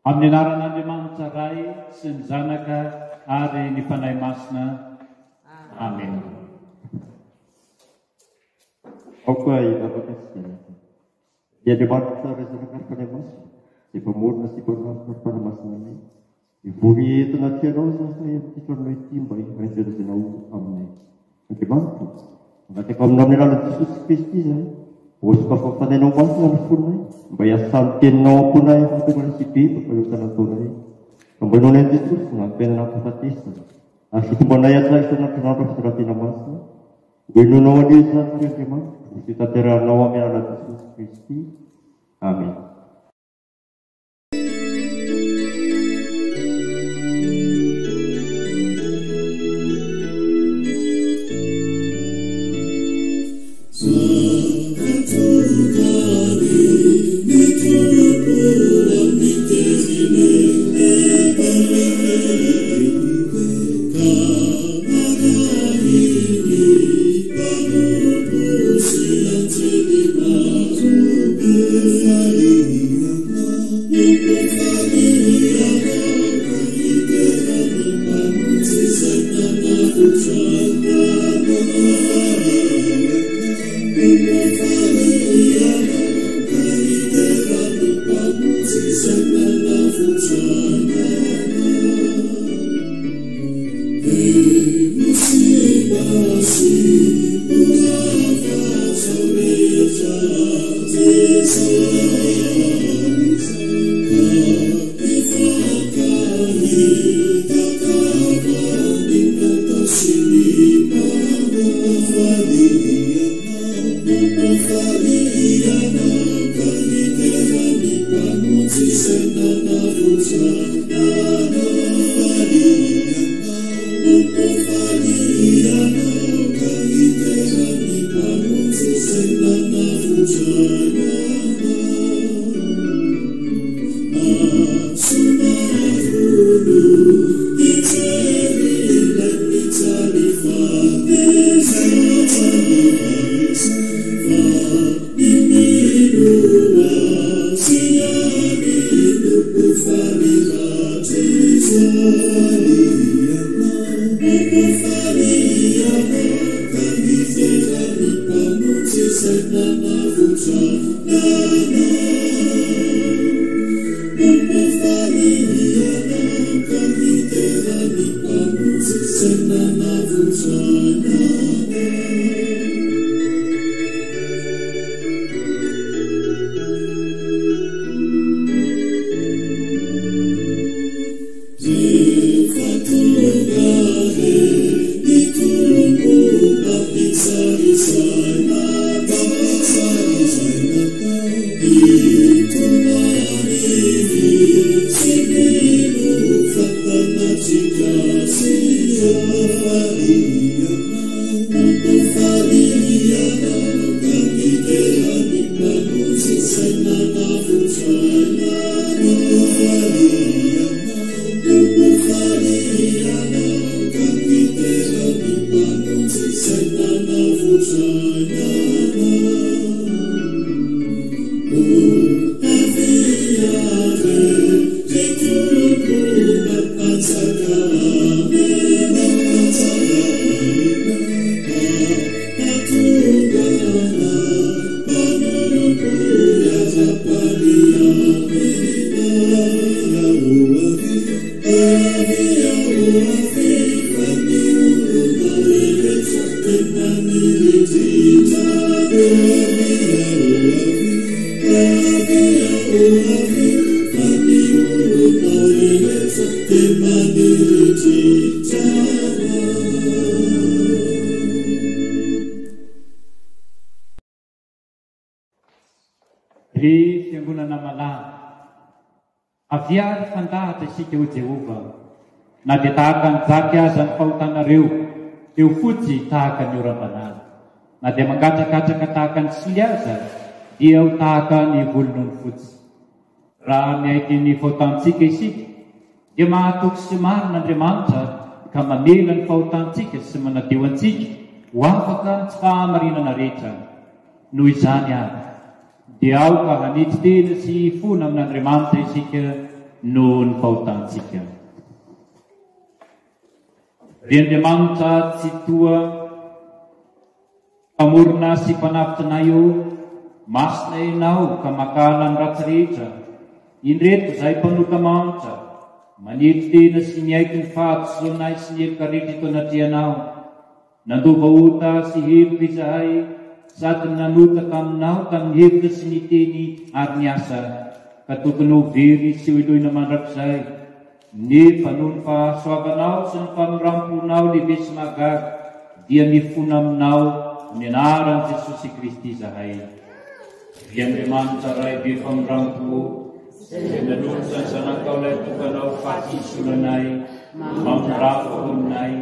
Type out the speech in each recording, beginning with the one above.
Amin'ny anaran'Andriamanitra Ray sy ny Zanaka ary ny Fanahy Masina. Amen. Aoka hivavaka isika rehetra. Ry Andriamanitra Ray Zanaka ary Fanahy Masina, izay Mpamorona sy Mpanavotra ary Mpanamasina anay, mivory eto anatrehanao izahay amin'ity tranonao ity mba hihaino izay lazainao aminay. Andriamanitra ô, mangataka aminao amin'ny alalan'i Jesosy Kristy izahay, mba hosokafan'ny Fanahinao Masina ny fonay, mba hiasan'ny Teninao am-ponay hahatonga anay hibebaka ireo ota nataonay, ka mba hinoanay an'i Jesosy na amin'ny fiainana am-pahafatesana, ary hitombo anay hatrany isan'andro isan'andro amin'ny fitondran-tena masina. Ho henoinao anie izany, ry Andriamanitra, sy hotanterahinao amin'ny alalan'i Jesosy Kristy. Amena. Ry fiangonana malala, avia ary fandahatra isika, hoy Jehovah, na dia tahaka ny jaky aza ny fahotanareo, dia ho fotsy tahaka ny oram-banala. Na dia mangatrakatraka tahaka ny sily aza, dia ho tahaka ny volon'ondry fotsy. Raha miaiky ny fahotantsika isika, dia mahatoky sy marina Andriamanitra ka mamela ny fahotantsika sy manadio antsika ho afaka amin'ny tsy fahamarinana rehetra. Noho izany àry, dia aoka hanetry tena sy hifona amin'Andriamanitra isika. noho ny fahotantsika. Ry Andriamanitra Tsitoha, Mpamorona sy Mpanavotra anay ô, masina Ianao ka mankahala ny ratsy rehetra. Indreto izahay mpanota mahantra, manetry tena sy miaiky ny fahadisoanay sy ny heloka rehetra eto anatrehanao. Nandova ota sy heloka izahay sady nanota taminao tamin'ny hevitra sy ny teny ary ny asa, ka tokony ho very sy hoheloina mandrakizay. Nefa noho ny fahasoavanao sy ny famindram-ponao lehibe sy mahagaga, dia mifona aminao amin'ny anaran'i Jesosy Kristy izahay. Ry Andriamanitra Ray be famindram-po, izay nanolotra ny Zanakao Lahitokanao faty hisolo anay, mamindrà fo aminay,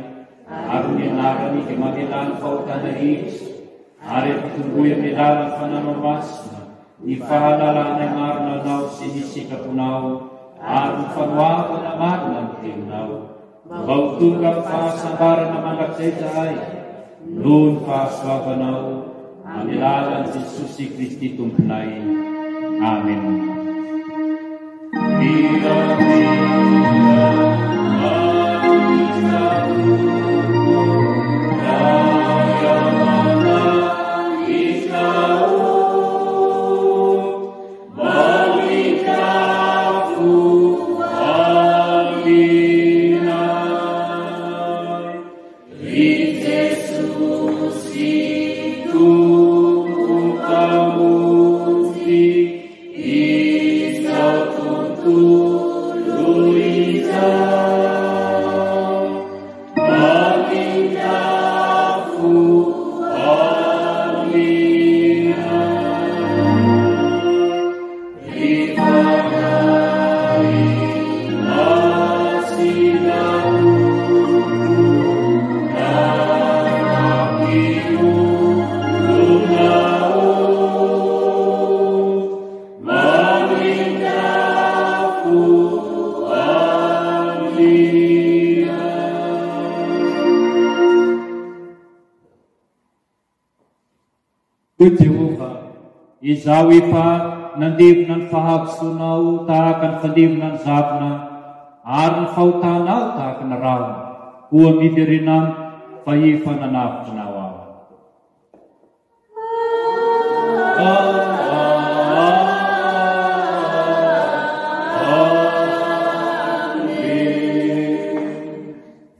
ary ny anarany dia mamelà ny fahotana rehetra, ary ampitomboy amin'ny alalan'ny Fananao Masina ny fahalalanay marina Anao sy ny sitraponao ary ny fanoavana marina ny Teninao, mba ho tonga amin'ny fahasambarana mandrakizay izahay noho ny fahasoavanao, amin'ny alalan'i Jesosy Kristy Tomponay. Amen. Hoy Jehovah, Izaho efa nandevona ny fahadisoanao tahaka ny fandevona ny zavona, ary ny fahotanao tahaka ny rahona, koa miverena amiko, fa efa nanavotra anao Aho.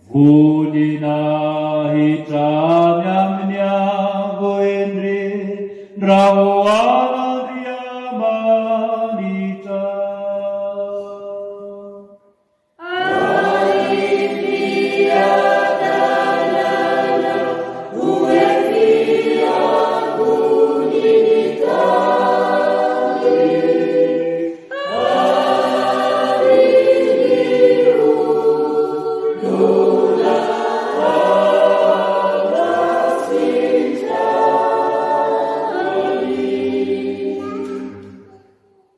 Voninahitra any amin'ny Avo Indrindra ho an'Andriamanitra.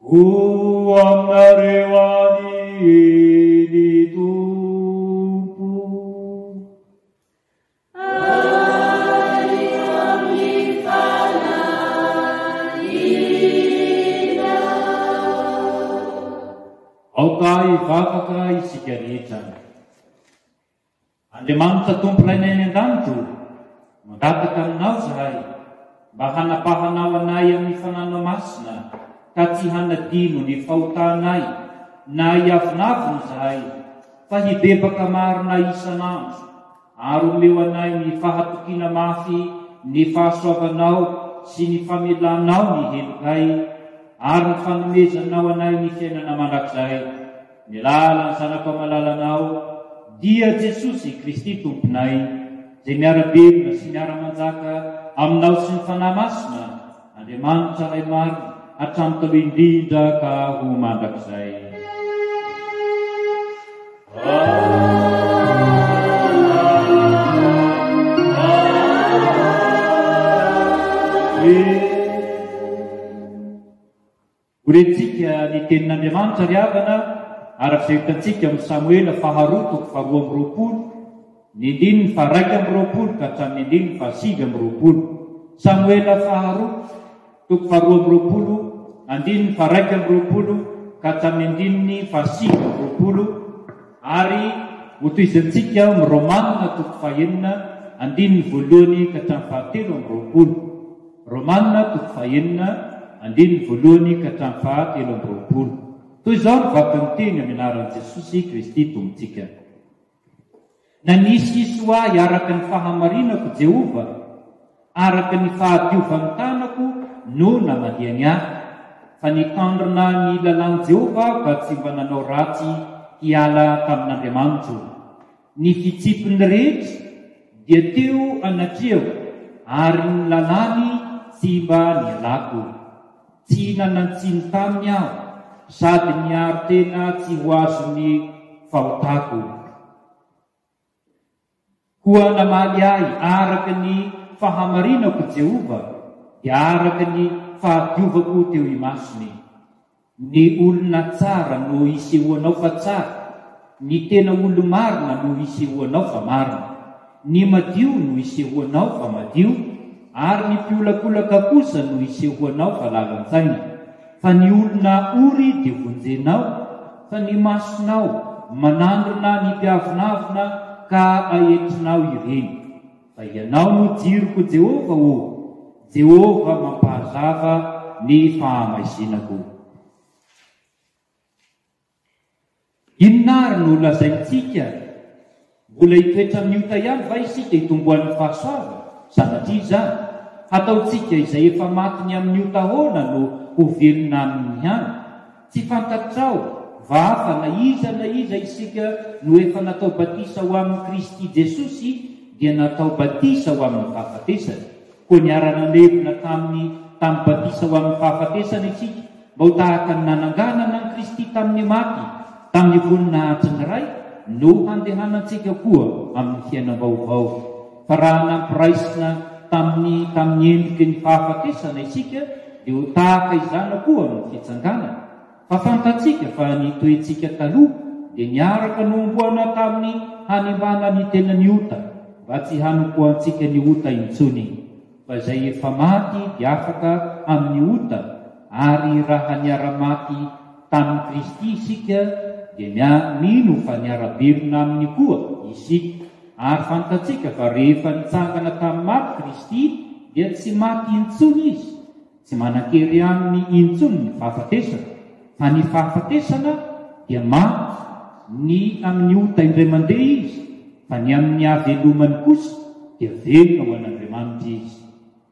Ho aminareo anie ny Tompo. Ary amin'ny fanahinao. Aoka hivavaka isika rehetra. Andriamanitra Tompo Rainay any an-danitra ô, mangataka Aminao izahay mba hanapahanao anay amin'ny Fananao Masina ka tsy hanadino ny fahotanay na hiavonavona izahay fa hibebaka marina isan'andro ary omeo anay ny fahatokiana mafy ny fahasoavanao sy ny famelanao ny helokay ary ny fanomezanao anay ny fiainana mandrakizay. Ny lalan'ny Zanakao malalanao, dia Jesosy Kristy Tomponay, izay miara-belona sy miara-manjaka aminao sy ny Fanahy Masina, Andriamanitra Ray marina, hatramin'ny taloha indrindra ka ho mandrakizay. Amen. Ho rentsika ny tenin'Andriamanitra ry havana, araka izay hitantsika amin'ny Samoela faharoa toko faharoa amby roapolo, ny andininy faharaika amby roapolo ka hatramin'ny andininy fahasivy amby roapolo. Samoela faharoa toko faharoa amby roapolo, andininy faharaika amby roapolo. ka hatramin'ny andininy faha-29 ary hotohizantsika ao amin'ny Romana toko fahenina andininy voalohany ka hatramin'ny fahatelo amby roapolo. Romana toko fahenina andininy voalohany ka hatramin'ny fahatelo amby roapolo. Toy izao ny vakin'ny teny amin'ny anaran'i Jesosy Kristy Tompontsika. Nanisy soa ahy araka ny fahamarinako Jehovah, araka ny fahadiovan'ny tanako no namadihany ahy, fa nitandrina ny lalàn'i Jehovah aho ka tsy mba nanao ratsy hiala tamin'Andriamanitro. Ny fitsipiny rehetra dia teo anatrehako, ary ny lalàny tsy mba nialako. Tsy nanan-tsiny taminy aho, sady niaro tena tsy ho azon'ny fahotako. Koa namaly ahy araka ny fahamarinako Jehovah, dia araka ny fahadiovako teo imasony. Ny olona tsara no isehoanao fa tsara, ny tena olo-marina no isehoanao fa marina. Ny madio no isehoanao fa madio, ary ny mpiolakolaka kosa no isehoanao fa lalan-tsaina. Fa ny olona ory dia vonjenao, fa ny masonao manandrina ny mpiavonavona ka aetrinao ireny. Fa Ianao no jiroko Jehovah ô, Jehovah mampahazava ny fahamaizinako. Inona àry no holazaintsika? Mbola hitoetra amin'ny ota ihany va isika hitomboan'ny fahasoavana? Sanatria izany! Hataontsika izay efa maty ny amin'ny ota ahoana no ho velona aminy ihany? Tsy fantatrao va fa na iza na iza isika no efa natao batisa ho amin'i Kristy Jesosy dia natao batisa ho amin'ny fahafatesany? Koa niara-nalevina taminy tamin'ny batisa ho amin'ny fahafatesana isika, mba ho tahaka ny nananganana an'i Kristy tamin'ny maty, tamin'ny voninahitry ny Ray, no handehanantsika koa amin'ny fiainam-baovao. Fa raha nampiraisina taminy tamin'ny endriky ny fahafatesana isika, dia ho tahaka izany koa amin'ny fitsanganana. Fa fantatsika fa ny toetsika taloha dia niaraka nohomboana tamin'ny hanimbana ny tenan'ny ota, mba tsy hanompoantsika ny ota intsony. Fa izay efa maty dia afaka amin'ny ota, ary raha niara-maty tamin'i Kristy isika, dia mino fa niara-belona aminy koa isika. Ary fantatsika fa rehefa nitsangana tamin'ny maty Kristy, dia tsy maty intsony Izy, Tsy manan-kery aminy intsony ny fahafatesana, fa ny fahafatesana dia maty ny amin'ny ota indray mandeha izy, fa ny amin'ny havelomany kosa dia velona ho an'Andriamanitra izy.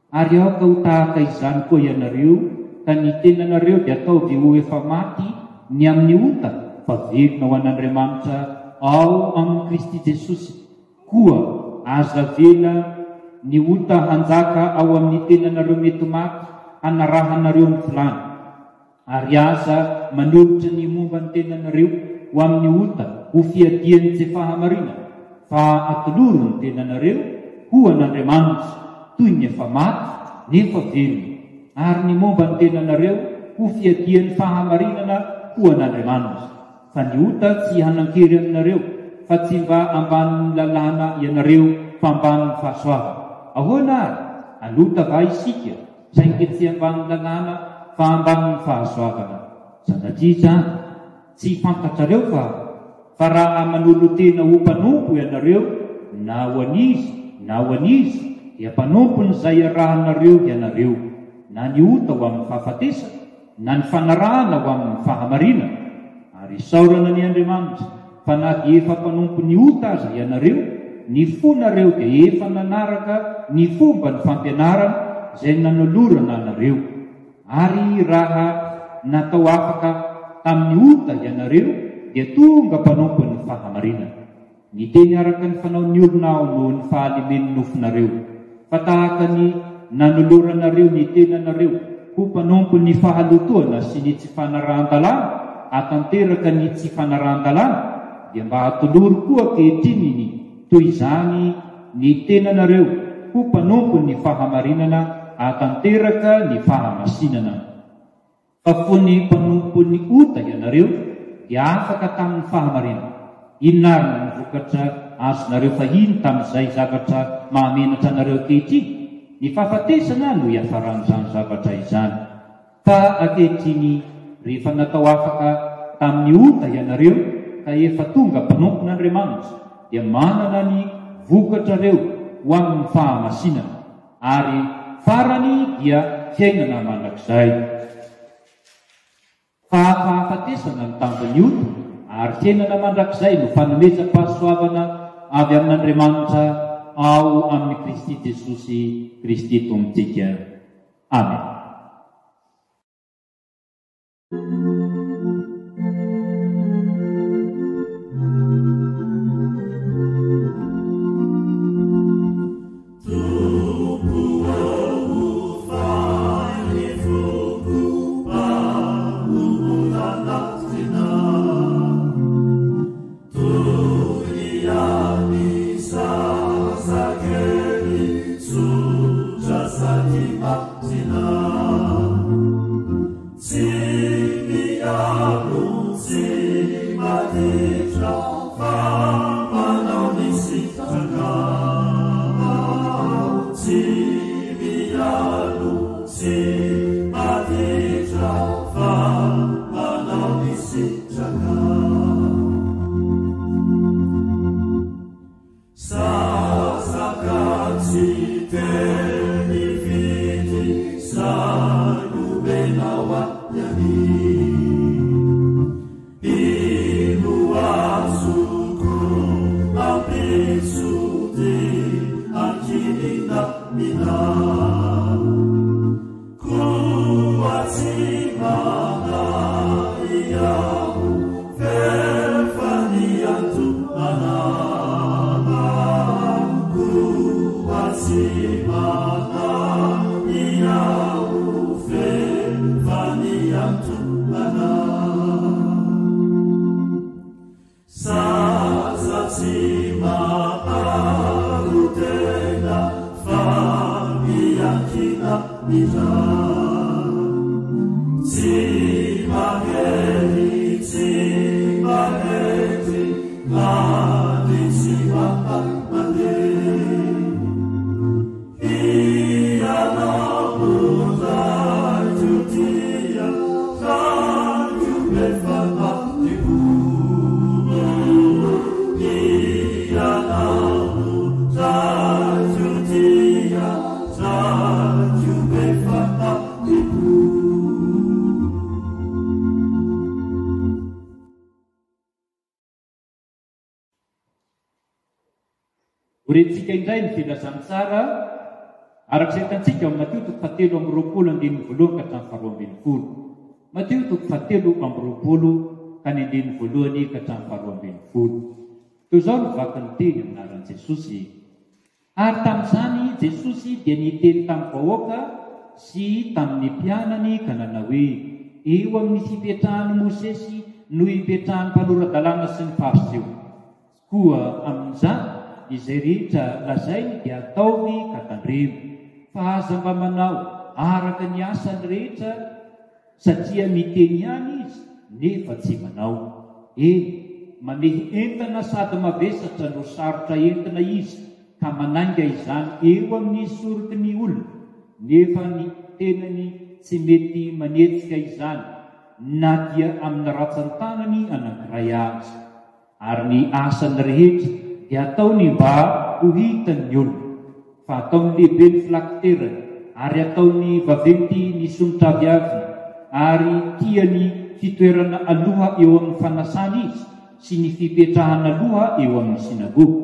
Ary aoka ho tahaka izany koa ianareo, ka ny tenanareo dia ataovy ho efa maty ny amin'ny ota, fa velona ho an'Andriamanitra ao amin'i Kristy Jesosy. Koa aza avela ny ota hanjaka ao amin'ny tenanareo mety maty hanarahanareo ny filàny, ary aza manolotra ny momba ny tenanareo ho amin'ny ota ho fiadian'ny tsy fahamarinana, fa atolory ny tenanareo ho an'Andriamanitra toy ny efa maty nefa velona, ary ny momba ny tenanareo ho fiadian'ny fahamarinana ho an'Andriamanitra. Fa ny ota tsy hanan-kery aminareo, fa tsy mba ambanin'ny lalàna ianareo fa ambanin'ny fahasoavana. Ahoana àry? Hanota va isika, saingy tsy ambanin'ny lalàna fa ambanin'ny fahasoavana? Sanatria izany! Tsy fantatrareo va fa raha manolo-tena ho mpanompo ianareo, na ho an'iza na ho an'iza, dia mpanompon'izay iarahanareo ianareo, na ny ota ho amin'ny fahafatesana, na ny fanarahana ho amin'ny fahamarinana, ary isaorana anie Andriamanitra fa na dia efa mpanompon'ny ota aza ianareo, ny fonareo dia efa nanaraka ny fomban'ny fampianarana izay nanolorana anareo, ary raha natao afaka tamin'ny ota ianareo dia tonga mpanompon'ny fahamarinana. Niteny araka ny fanaon'ny olona aho noho ny fahalemen'ny nofonareo, fa tahaka ny nanoloranareo ny tenanareo ho mpanompon'ny fahalotoana sy ny tsy fanarahan-dalàna hahatanteraka ny tsy fanarahan-dalàna, dia mba atolory koa ankehitriny ny toy izany ny tenanareo ho mpanompon'ny fahamarinana hahatanteraka ny fahamasinana. Fa fony mpanompon'ny ota ianareo, dia afaka tamin'ny fahamarinana. Inona àry no vokatra azonareo fahiny tamin'izay zavatra mahamenatra anareo ankehitriny? Ny fahafatesana no iafaran'izany zavatra izany. Fa ankehitriny. rehefa natao afaka tamin'ny ota ianareo ka efa tonga mpanompon'Andriamanitra, dia manana ny vokatrareo ho amin'ny fahamasinana, ary farany dia fiainana mandrakizay. Fa fahafatesana ny tambin'ny ota, ary fiainana mandrakizay no fanomezam-pahasoavana avy amin'Andriamanitra ao amin'i Kristy Jesosy Kristy Tompontsika. Amena. Ho rentsika indray ny filazantsara araka izay hitantsika ao amin'ny Matio toko fahatelo amby roapolo andininy voalohany ka hatramin'ny faharoa ambin'ny folo. Matio toko fahatelo amby roapolo ka ny andininy voalohany ka hatramin'ny faharoa ambin'ny folo. Toy izao no vakin'ny teny amin'ny anaran'i Jesosy. Ary tamin'izany Jesosy dia niteny tamin'ny vahoaka sy tamin'ny mpianany ka nanao hoe, Eo amin'ny fipetrahan'i Mosesy no ipetrahan'ny mpanora-dalàna sy ny Fariseo. Koa amin'izany, izay rehetra lazainy dia ataovy ka tandremo, fa aza mba manao araka ny asany rehetra, satria miteny ihany izy nefa tsy manao. Eny, mamehy entana sady mavesatra no sarotra entina izy ka manainga izany eo amin'ny soroky ny olona, nefa ny tenany tsy mety manetsika izany na dia amin'ny ratsan-tanany anankiray aza. Ary ny asany rehetra dia ataony mba ho hitan'ny olona, fa ataony lehibe ny filakiterany, ary ataony vaventy ny somotraviaviny, ary tia ny fitoerana aloha eo amin'ny fanasana izy, sy ny fipetrahana aloha eo amin'ny synagoga,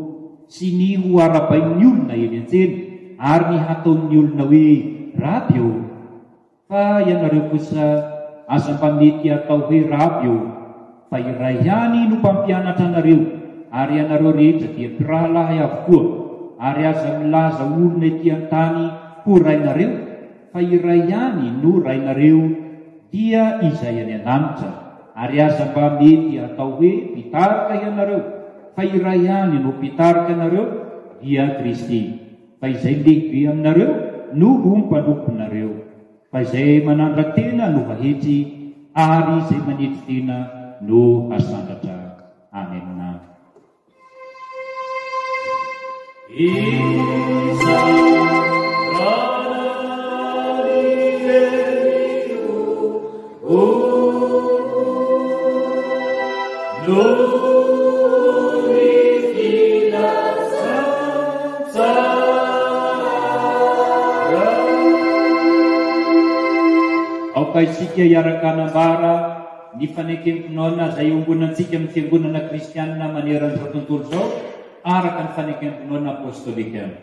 sy ny ho arabain'ny olona eny an-tsena, ary ny hataon'ny olona hoe, Raby ô! Fa ianareo kosa aza mba mety atao hoe Raby ô, fa iray ihany no Mpampianatra anareo, ary ianareo rehetra dia mpirahalahy avokoa, ary aza milaza olona ety an-tany ho rainareo, fa iray ihany no Rainareo, dia Izay any an-danitra, ary aza mba mety atao hoe mpitarika ianareo, fa iray ihany no Mpitarika anareo, dia Kristy. Fa izay lehibe aminareo no ho mpanomponareo. Fa izay manandra-tena no hahetry, ary izay manetry tena no hasandratra. Amena. Noho ny filazantsara. Aoka isika hiaraka hanambara ny fanekem-pinoana izay iombonantsika amin'ny Fiangonana kristianina manerana izao tontolo izao araka ny fanekem-pinoana apostolika.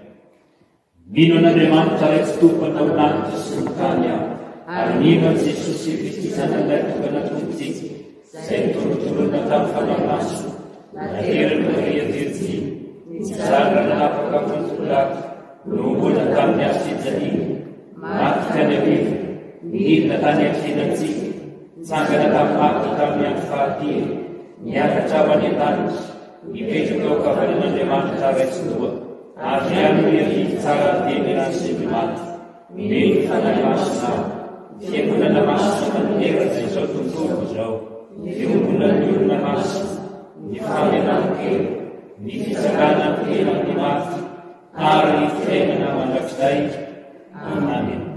Mino an'Andriamanitra Ray Tsitoha Mpanao ny lanitra sy ny tany aho, ary mino an'i Jesosy Kristy Zanany Lahitokana Tompontsika, izay notorontoronina tamin'ny Fanahy Masina, naterak'i Maria Virjiny, nijaly raha nanapaka Ponto Pilato, nohomboana tamin'ny hazo fijaliana, maty tany an-rivotra, nidina tany amin'ny fiainantsika, nitsangana tamin'ny maty tamin'ny andro fahatelo, niakatra ho any an-danitra, nipetraka eo ankavanan'Andriamanitra Ray Tsitoha, Avy aminy ry tsara tena sy ny maty, mino ny Fanahy Masina aho, ny Fiangonana masina manerana izao tontolo izao, ny fiombonan'ny olona masina, ny famelan-keloka, ny fitsanganan-tena amin'ny maty, ary ny fiainana mandrakizay. Amena.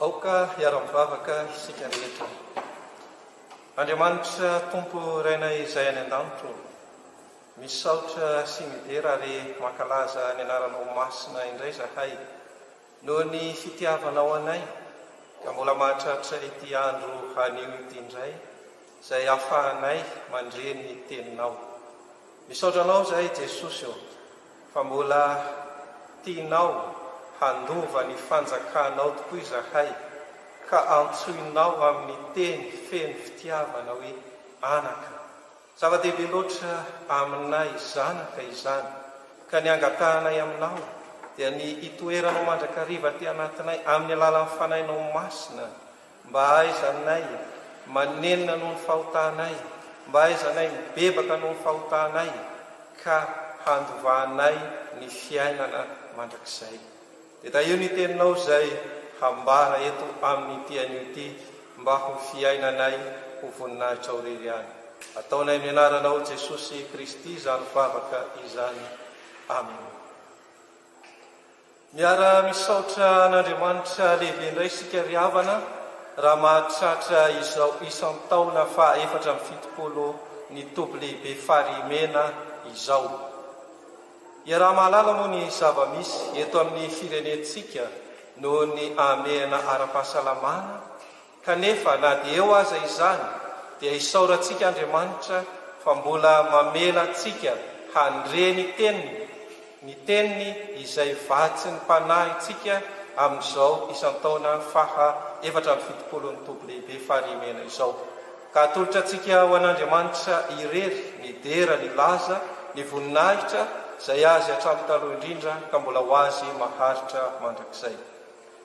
Aoka hiara-mivavaka isika rehetra. Andriamanitra Tompo Rainay izay any an-danitra ô, misaotra sy midera ary mankalaza ny anaranao masina indray izahay noho ny fitiavanao anay ka mbola mahatratra ity andro anio ity indray izay ahafahanay mandre ny teninao. Misaotra anao izahay Jesosy ô. Fa mbola tianao handova ny fanjakanao tokoa izahay, ka antsoinao amin'ny teny feno fitiavana hoe anaka. Zava-dehibe loatra aminay zanaka izany, ka ny angatahanay aminao dia ny hitoeranao mandrakariva aty anatinay amin'ny alalan'ny Fanahinao Masina, Mba hahaizanay manenina noho ny fahotanay, mba hahaizanay mibebaka noho ny fahotanay, ka handovanay ny fiainana mandrakizay. Dia tahio ny Teninao izay hambara eto amin'ity anio ity mba ho fiainanay ho voninahitrao irery ihany. Ataonay amin'ny anaranao Jesosy Kristy izany vavaka izany. Amena. Miara-misaotra an'Andriamanitra lehibe indray isika ry havana raha mahatratra izao isan-taona faha 74 ny Toby Lehibe Farihimena izao. Iaraha-mahalala moa ny zava-misy eto amin'ny firenentsika noho ny ahamehana ara-pahasalamana Kanefa na dia eo aza izany dia isaorantsika Andriamanitra fa mbola mamela antsika handre ny Teniny, ny Teniny izay vatsim-panahintsika amin'izao isan-taona faha 74 ny Toby Lehibe Farihimena izao. Ka atolotra antsika ho an'Andriamanitra irery ny dera, ny laza, ny voninahitra izay Azy hatramin'ny taloha indrindra ka mbola ho Azy maharitra mandrakizay.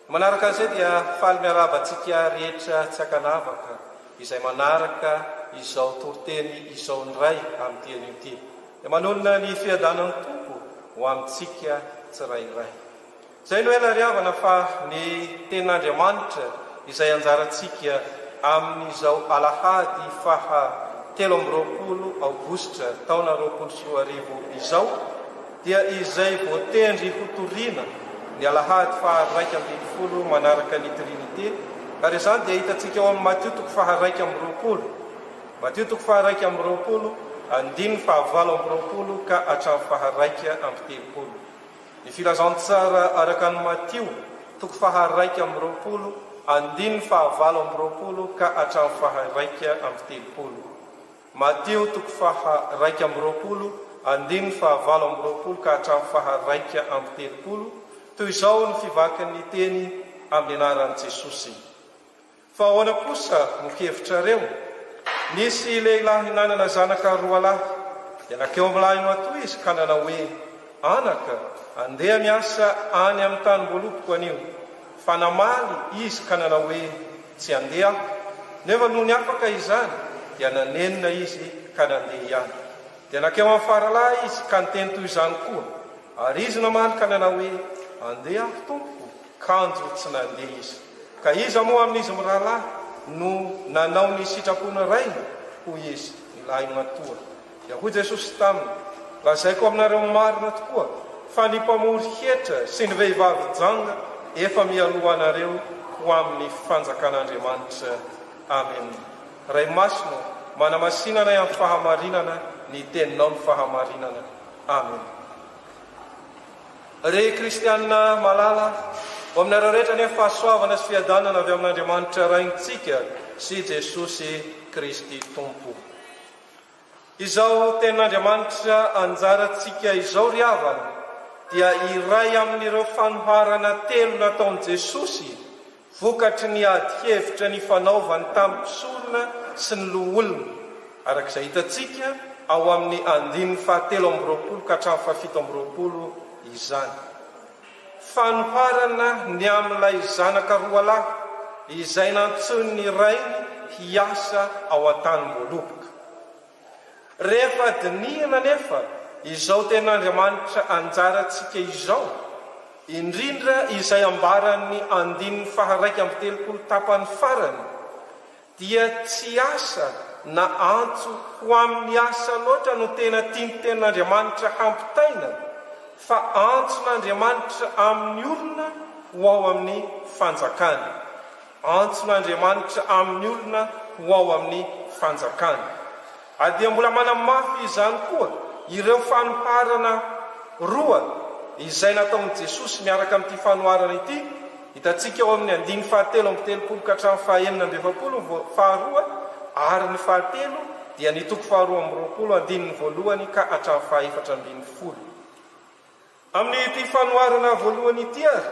Manaraka an'izay dia faly miarahaba antsika rehetra tsy ankanavaka izay manaraka izao toriteny izao indray amin'ity anio ity. Dia manonona ny fiadanan'ny Tompo ho amintsika tsirairay. Izay no ela ry havana fa ny Tenin'Andriamanitra izay anjarantsika amin'izao alahady faha 23 aogositra taona 2020 izao dia izay voatendry hotorina ny alahady faha 11 manaraka ny Trinite ary izany dia hitantsika ao amin'ny Matio toko faha 21 Matio toko faha 21 andininy faha 28 ka hatramin'ny faha 31. Ny Filazantsara araka an'i Matio, toko faha-21, andininy faha-28 ka hatramin'ny faha-31. Matio toko faha-21, andininy faha-28 ka hatramin'ny faha-31, toy izao ny fivakin'ny teny amin'ny anaran'i Jesosy. Fa ahoana kosa no hevitrareo? Nisy lehilahy nanana zanaka roalahy. Dia nankeo amin'ny lahimatoa izy ka nanao hoe, Anaka, andeha miasa any amin'ny tanim-boaloboko anio. Fa namaly izy ka nanao hoe, Tsy handeha aho. Nefa nony afaka izany, dia nanenina izy ka nandeha ihany. Dia nankeo amin'ny faralahy izy ka niteny toy izany koa. Ary izy namaly ka nanao hoe, Andeha aho, tompoko. Kanjo tsy nandeha izy. Ka iza moa amin'izy mirahalahy no nanao ny sitrapon'ny rainy? Hoy izy, Ny lahimatoa. Dia hoy Jesosy taminy, Lazaiko aminareo marina tokoa, fa ny mpamory hetra sy ny vehivavy janga efa mialoha anareo ho amin'ny fanjakan'Andriamanitra. Amena. Ray Masina ô, manamasina anay amin'ny fahamarinana, ny Teninao no fahamarinana. Amena. Ry kristiana malala, ho aminareo rehetra anie fahasoavana sy fiadanana avy amin'Andriamanitra Raintsika sy Jesosy Kristy Tompo. Izao tenin'Andriamanitra anjarantsika izao ry havana dia iray amin'ireo fanoharana telo nataon'i Jesosy Vokatry ny ady hevitra nifanaovany tamin'ny mpisorona sy ny loholona, araka izay hitantsika ao amin'ny andininy fahatelo amby 20 ka hatramin'ny fahafito amby 20 izany. Fanoharana ny amin'ilay zanaka roalahy izay nantsoin'ny rainy hiasa ao an-tanim-boaloboka. Rehefa dinihina anefa izao Tenin'Andriamanitra anjarantsika izao, indrindra izay ambaran'ny andininy faha-31 tapany farany, dia tsy asa na antso ho amin'ny asa loatra no tena tian'ny Tenin'Andriamanitra hampitaina, fa antson'Andriamanitra amin'ny olona ho ao amin'ny fanjakany. Antson'Andriamanitra amin'ny olona ho ao amin'ny fanjakany. Ary dia mbola manamafy izany koa ireo fanoharana roa izay nataon'i Jesosy miaraka amin'ity fanoharana ity, hitantsika ao amin'ny andininy fahatelo amby 30 ka hatramin'ny fahenina amby 40 ny faharoa, ary ny fahatelo dia ny toko faharoa amby 20 andininy voalohany ka hatramin'ny fahaefatra ambin'ny folo. Amin'ity fanoharana voalohany ity ary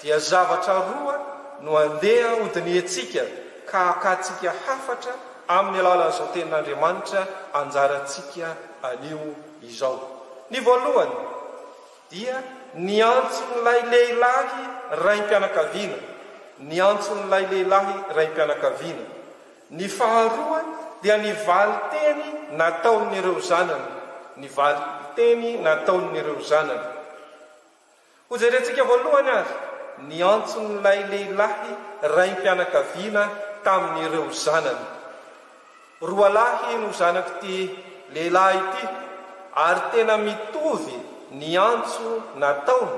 dia zavatra roa no andeha hodinihantsika ka hakantsika hafatra amin'ny alalan'izao tenin'Andriamanitra anjarantsika anio izao. Ny voalohany dia ny antson'ilay lehilahy raim-pianakaviana, ny antson'ilay lehilahy raim-pianakaviana. Ny faharoa dia ny valin-teny nataon'ireo zanany, ny valin-teny nataon'ireo zanany. Hojerentsika voalohany ary ny antson'ilay lehilahy raim-pianakaviana tamin'ireo zanany. Roalahy no zanak'ity lehilahy ity ary tena mitovy ny antso nataony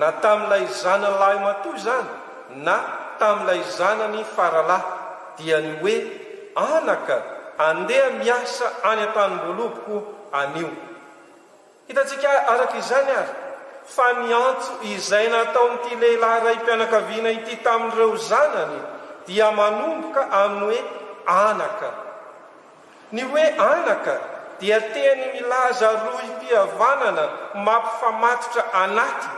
na tamin'ilay zanany lahimatoa izany na tamin'ilay zanany faralahy dia ny hoe anaka andeha miasa any an-tanimboaloboko anio. Hitantsika araka izany ary fa ny antso izay nataon'ity lehilahy raim-pianakaviana ity tamin'ireo zanany dia manomboka amin'ny hoe anaka. Ny hoe anaka dia teny milaza rohim-pihavanana mampifamatotra anaty.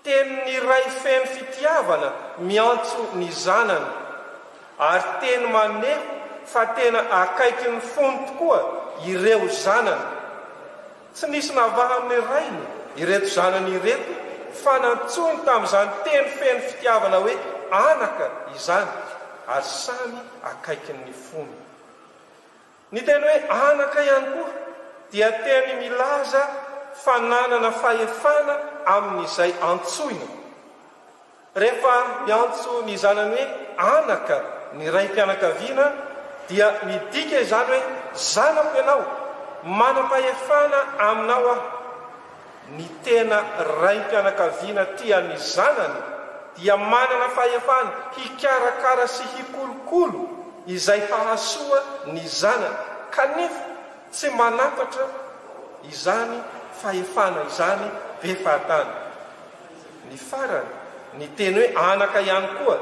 Tenin'ny ray feno fitiavana miantso ny zanany, ary teny maneho fa tena akaikin'ny fony tokoa ireo zanany. Tsy nisy navahan'ny rainy ireto zanany ireto fa nantsoiny tamin'izany teny feno fitiavana hoe anaka izany. ary samy akaikin'ny fony. Ny teny hoe anaka ihany koa dia teny milaza fananana fahefana amin'izay antsoina. Rehefa miantso ny zanany hoe anaka ny raim-pianakaviana dia midika izany hoe zanako ianao, manam-pahefana aminao aho. Ny tena raim-pianakaviana tia ny zanany dia manana fahefana hikarakara sy hikolokolo izay hahasoa ny zanany, kanefa tsy manapatra izany fahefana izany be fahatany. Ny farany, ny teny hoe anaka ihany koa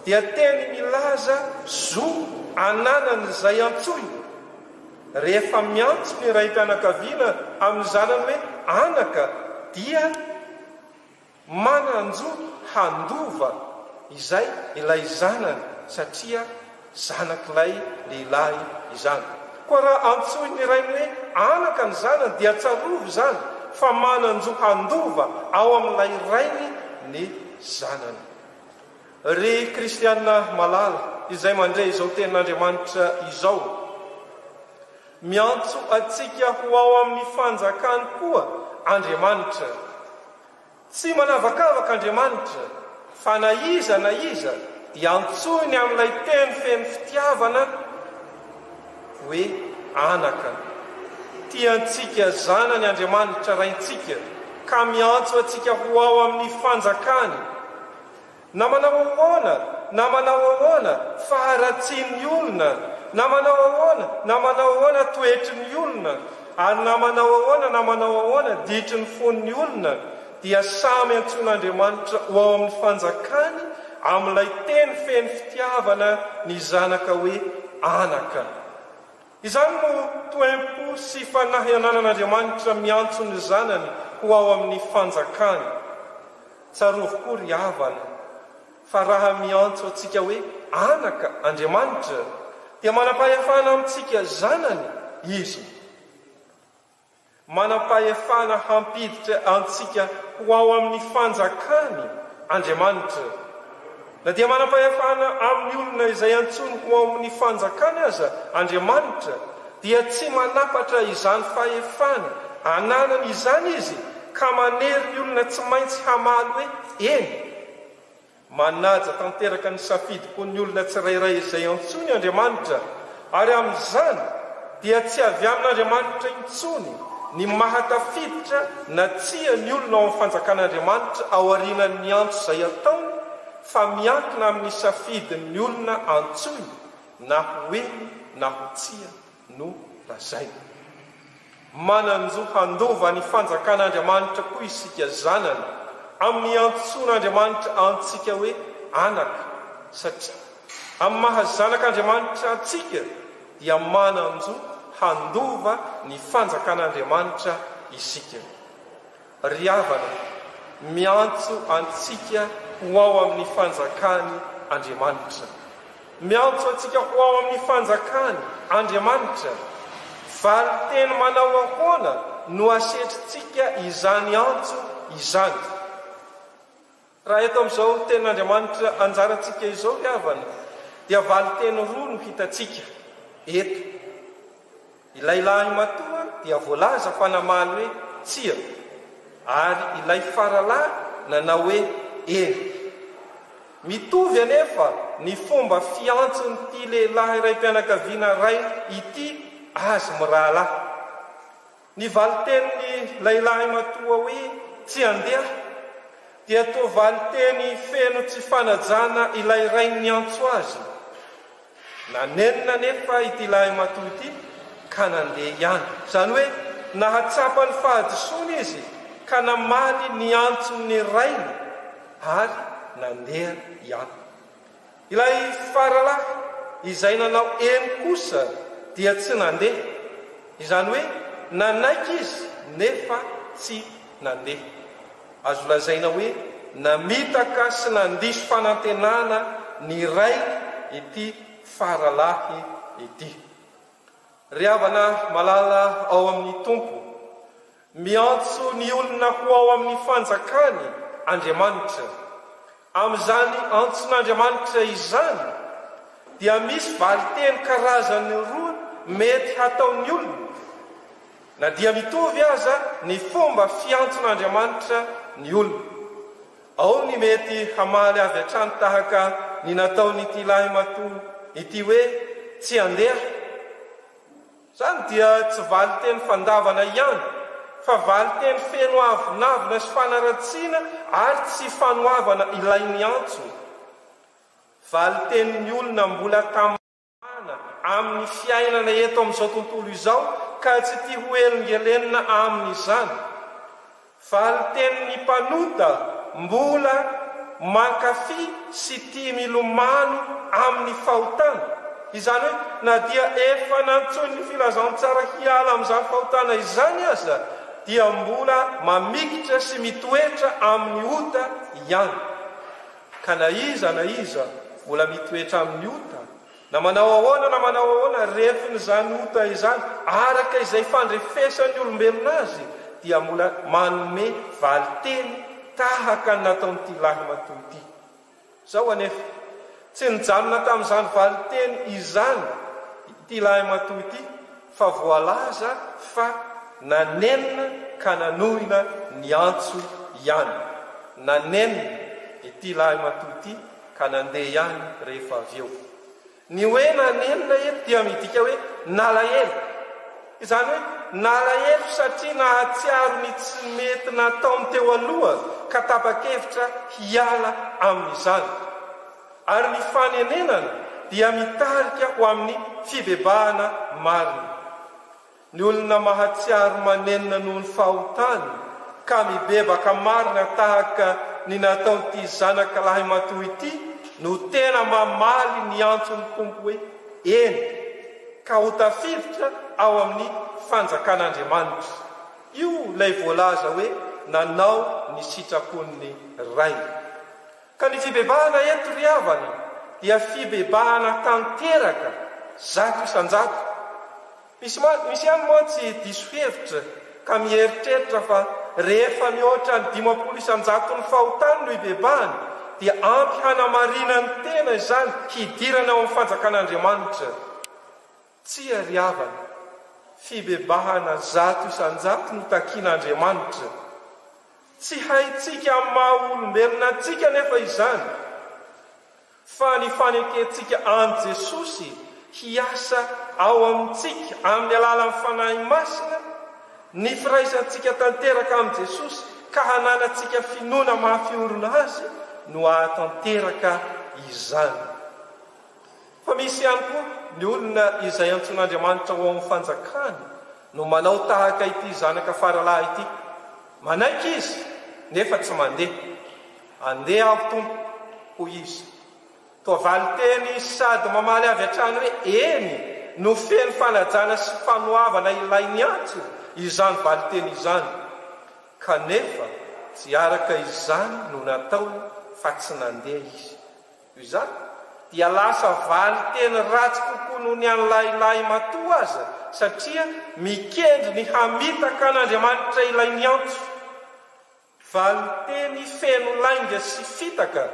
dia teny milaza zo ananan'izay antsoina. Rehefa miantso ny raim-pianakaviana amin'ny zanany hoe anaka dia manan-jo handova izay ilay zanany satria zanak'ilay lehilahy izany. Koa raha antsoin'ny rainy hoe anaka ny zanany dia tsarovy izany fa manan-jo handova ao amin'ilay rainy ny zanany. Ry kristiana malala izay mandre izao tenin'Andriamanitra izao, miantso antsika ho ao amin'ny fanjakany koa Andriamanitra. Tsy manavakavaka Andriamanitra fa na iza na iza dia antsoiny amin'ilay teny feno fitiavana hoe anaka. Tia antsika zanany Andriamanitra Raintsika ka miantso antsika ho ao amin'ny fanjakany. Na manao ahoana na manao ahoana faharatsian'ny olona, na manao ahoana na manao ahoana toetry ny olona, ary na manao ahoana na manao ahoana ditry ny fon'ny olona, dia samy antsoin'Andriamanitra ho ao amin'ny fanjakany amin'ilay teny feno fitiavana ny zanaka hoe anaka. Izany no toem-po sy fanahy ananan'Andriamanitra miantso ny zanany ho ao amin'ny fanjakany. Tsarovy koa ry havana fa raha miantso antsika hoe anaka Andriamanitra dia manam-pahefana amintsika zanany Izy. Manam-pahefana hampiditra antsika ho ao amin'ny fanjakany Andriamanitra. Na dia manam-pahefana amin'ny olona izay antsoiny ho ao amin'ny fanjakany aza Andriamanitra dia tsy manapatra izany fahefana ananany izany Izy ka manery ny olona tsy maintsy hamaly hoe eny. Manaja tanteraka ny safidim-pon'ny olona tsirairay izay antsoiny Andriamanitra, ary amin'izany dia tsy avy amin'Andriamanitra intsony ny maha-tafiditra na tsia ny olona ao amin'ny fanjakan'Andriamanitra aorianan'ny antso izay ataony fa miankina amin'ny safidin'ny olona antsoiny na ho eny na ho tsia. no lazaina. Manan-jo handova ny fanjakan'Andriamanitra koa isika zanany, amin'ny iantsoan'Andriamanitra antsika hoe anaka, satria amin'ny maha zanak'Andriamanitra antsika dia manan-jo handova ny fanjakan'Andriamanitra isika. Ry havana, miantso antsika ho ao amin'ny fanjakany Andriamanitra. Miantso antsika ho ao amin'ny fanjakany Andriamanitra. Valin-teny manao ahoana no asetrintsika izany antso izany? Raha eto amin'izao tenin'Andriamanitra anjarantsika izao ry havana dia valin-teny roa no hitantsika eto. Ilay lahimatoa dia voalaza fa namaly hoe tsia ary ilay faralahy nanao hoe eny. Mitovy anefa ny fomba fiantson'ity lehilahy raim-pianakaviana ray ity azy mirahalahy. Ny valin-tenin'ilay lahimatoa hoe tsy handeha dia toa valin-teny feno tsy fanajana ilay rainy niantso azy. Nanenina anefa ity lahimatoa ity ka nandeha ihany. Izany hoe nahatsapa ny fahadisoany izy ka namaly ny antson'ny rainy ary nandeha ihany. Ilay faralahy izay nanao eny kosa dia tsy nandeha, izany hoe nanaiky izy nefa tsy nandeha. Azo lazaina hoe namitaka sy nandiso fanantenana ny rainy ity faralahy ity. Ry havana malala ao amin'ny Tompo, miantso ny olona ho ao amin'ny fanjakany Andriamanitra. Amin'izany antson'Andriamanitra izany, dia misy valinteny karazany roa mety hataon'ny olona, na dia mitovy aza ny fomba fiantson'Andriamanitra ny olona. Ao ny mety hamaly avy hatrany tahaka ny nataon'ity lahimatoa ity hoe, Tsy handeha. Izany dia tsy valinteny fandavana ihany, fa valinteny feno avonavona sy fanaratsiana ary tsy fanoavana ilay niantso. Valintenin'ny olona mbola tamana amin'ny fiainana eto amin'izao tontolo izao ka tsy tia ho helingelenina amin'izany. Valintenin'ny mpanota mbola mankafy sy tia milomano amin'ny fahotana. Izany hoe na dia efa nantsoin'ny filazantsara hiala amin'izany fahotana izany aza dia mbola mamikitra sy mitoetra amin'ny ota ihany. Ka na iza na iza mbola mitoetra amin'ny ota, na manao ahoana na manao ahoana refin'izany ota izany, araka izay fandrefesan'ny olombelona azy, dia mbola manome valinteny tahaka ny nataon'ity lahimatoa ity. Izao anefa, tsy nijanona tamin'izany valinteny izany ity lahimatoa ity, fa voalaza fa nanenina ka nanohina ny antso ihany. Nanenina ity lahimatoa ity ka nandeha ihany rehefa avy eo. Ny hoe nanenina eto dia midika hoe nalahelo. Izany hoe nalahelo satria nahatsiaro ny tsy mety nataony teo aloha ka tapa-kevitra hiala amin'izany. Ary ny fanenenana dia mitarika ho amin'ny fibebahana marina. Ny olona mahatsiaro manenina noho ny fahotany ka mibebaka marina tahaka ny nataon'ity zanaka lahimatoa ity no tena mamaly ny antson'ny Tompo hoe eny, ka ho tafiditra ao amin'ny fanjakan'Andriamanitra. Io ilay voalaza hoe nanao ny sitrapon'ny Ray. Ka ny fibebahana eto ry havana dia fibebahana tanteraka 100%. Misy misy ihany mantsy diso hevitra ka mieritreritra fa rehefa mihoatra ny 50 isan-jaton'ny fahotany no ibebahana dia ampy hanamarinany tena izany hidirana ao amin'ny fanjakan'Andriamanitra. Tsia ry havana, fibebahana 100% no takian'Andriamanitra. Tsy haintsika amin'ny maha olombelona antsika anefa izany, fa ny fanekentsika an'i Jesosy hiasa ao amintsika amin'ny alalan'ny Fanahy Masina, ny firaisantsika tanteraka amin'i Jesosy ka hananantsika finoana mafy orina Azy no hahatanteraka izany. Fa misy ihany koa ny olona izay antsoin'Andriamanitra ho ao amin'ny fanjakany no manao tahaka ity zanaka faralahy ity. Manaiky izy, nefa tsy mandeha. Andeha aho, Tompo, hoy izy. Toa valin-teny sady mamaly avy hatrany hoe eny no feno fanajana sy fanoavana ilay niantso izany valin-teny izany. Kanefa tsy araka izany no nataony fa tsy nandeha izy. Noho izany, dia lasa valin-teny ratsy kokoa noho ny an'ny lahilahimatoa aza, satria mikendry ny hamitaka an'Andriamanitra ilay niantso. Valin-teny feno lainga sy fitaka.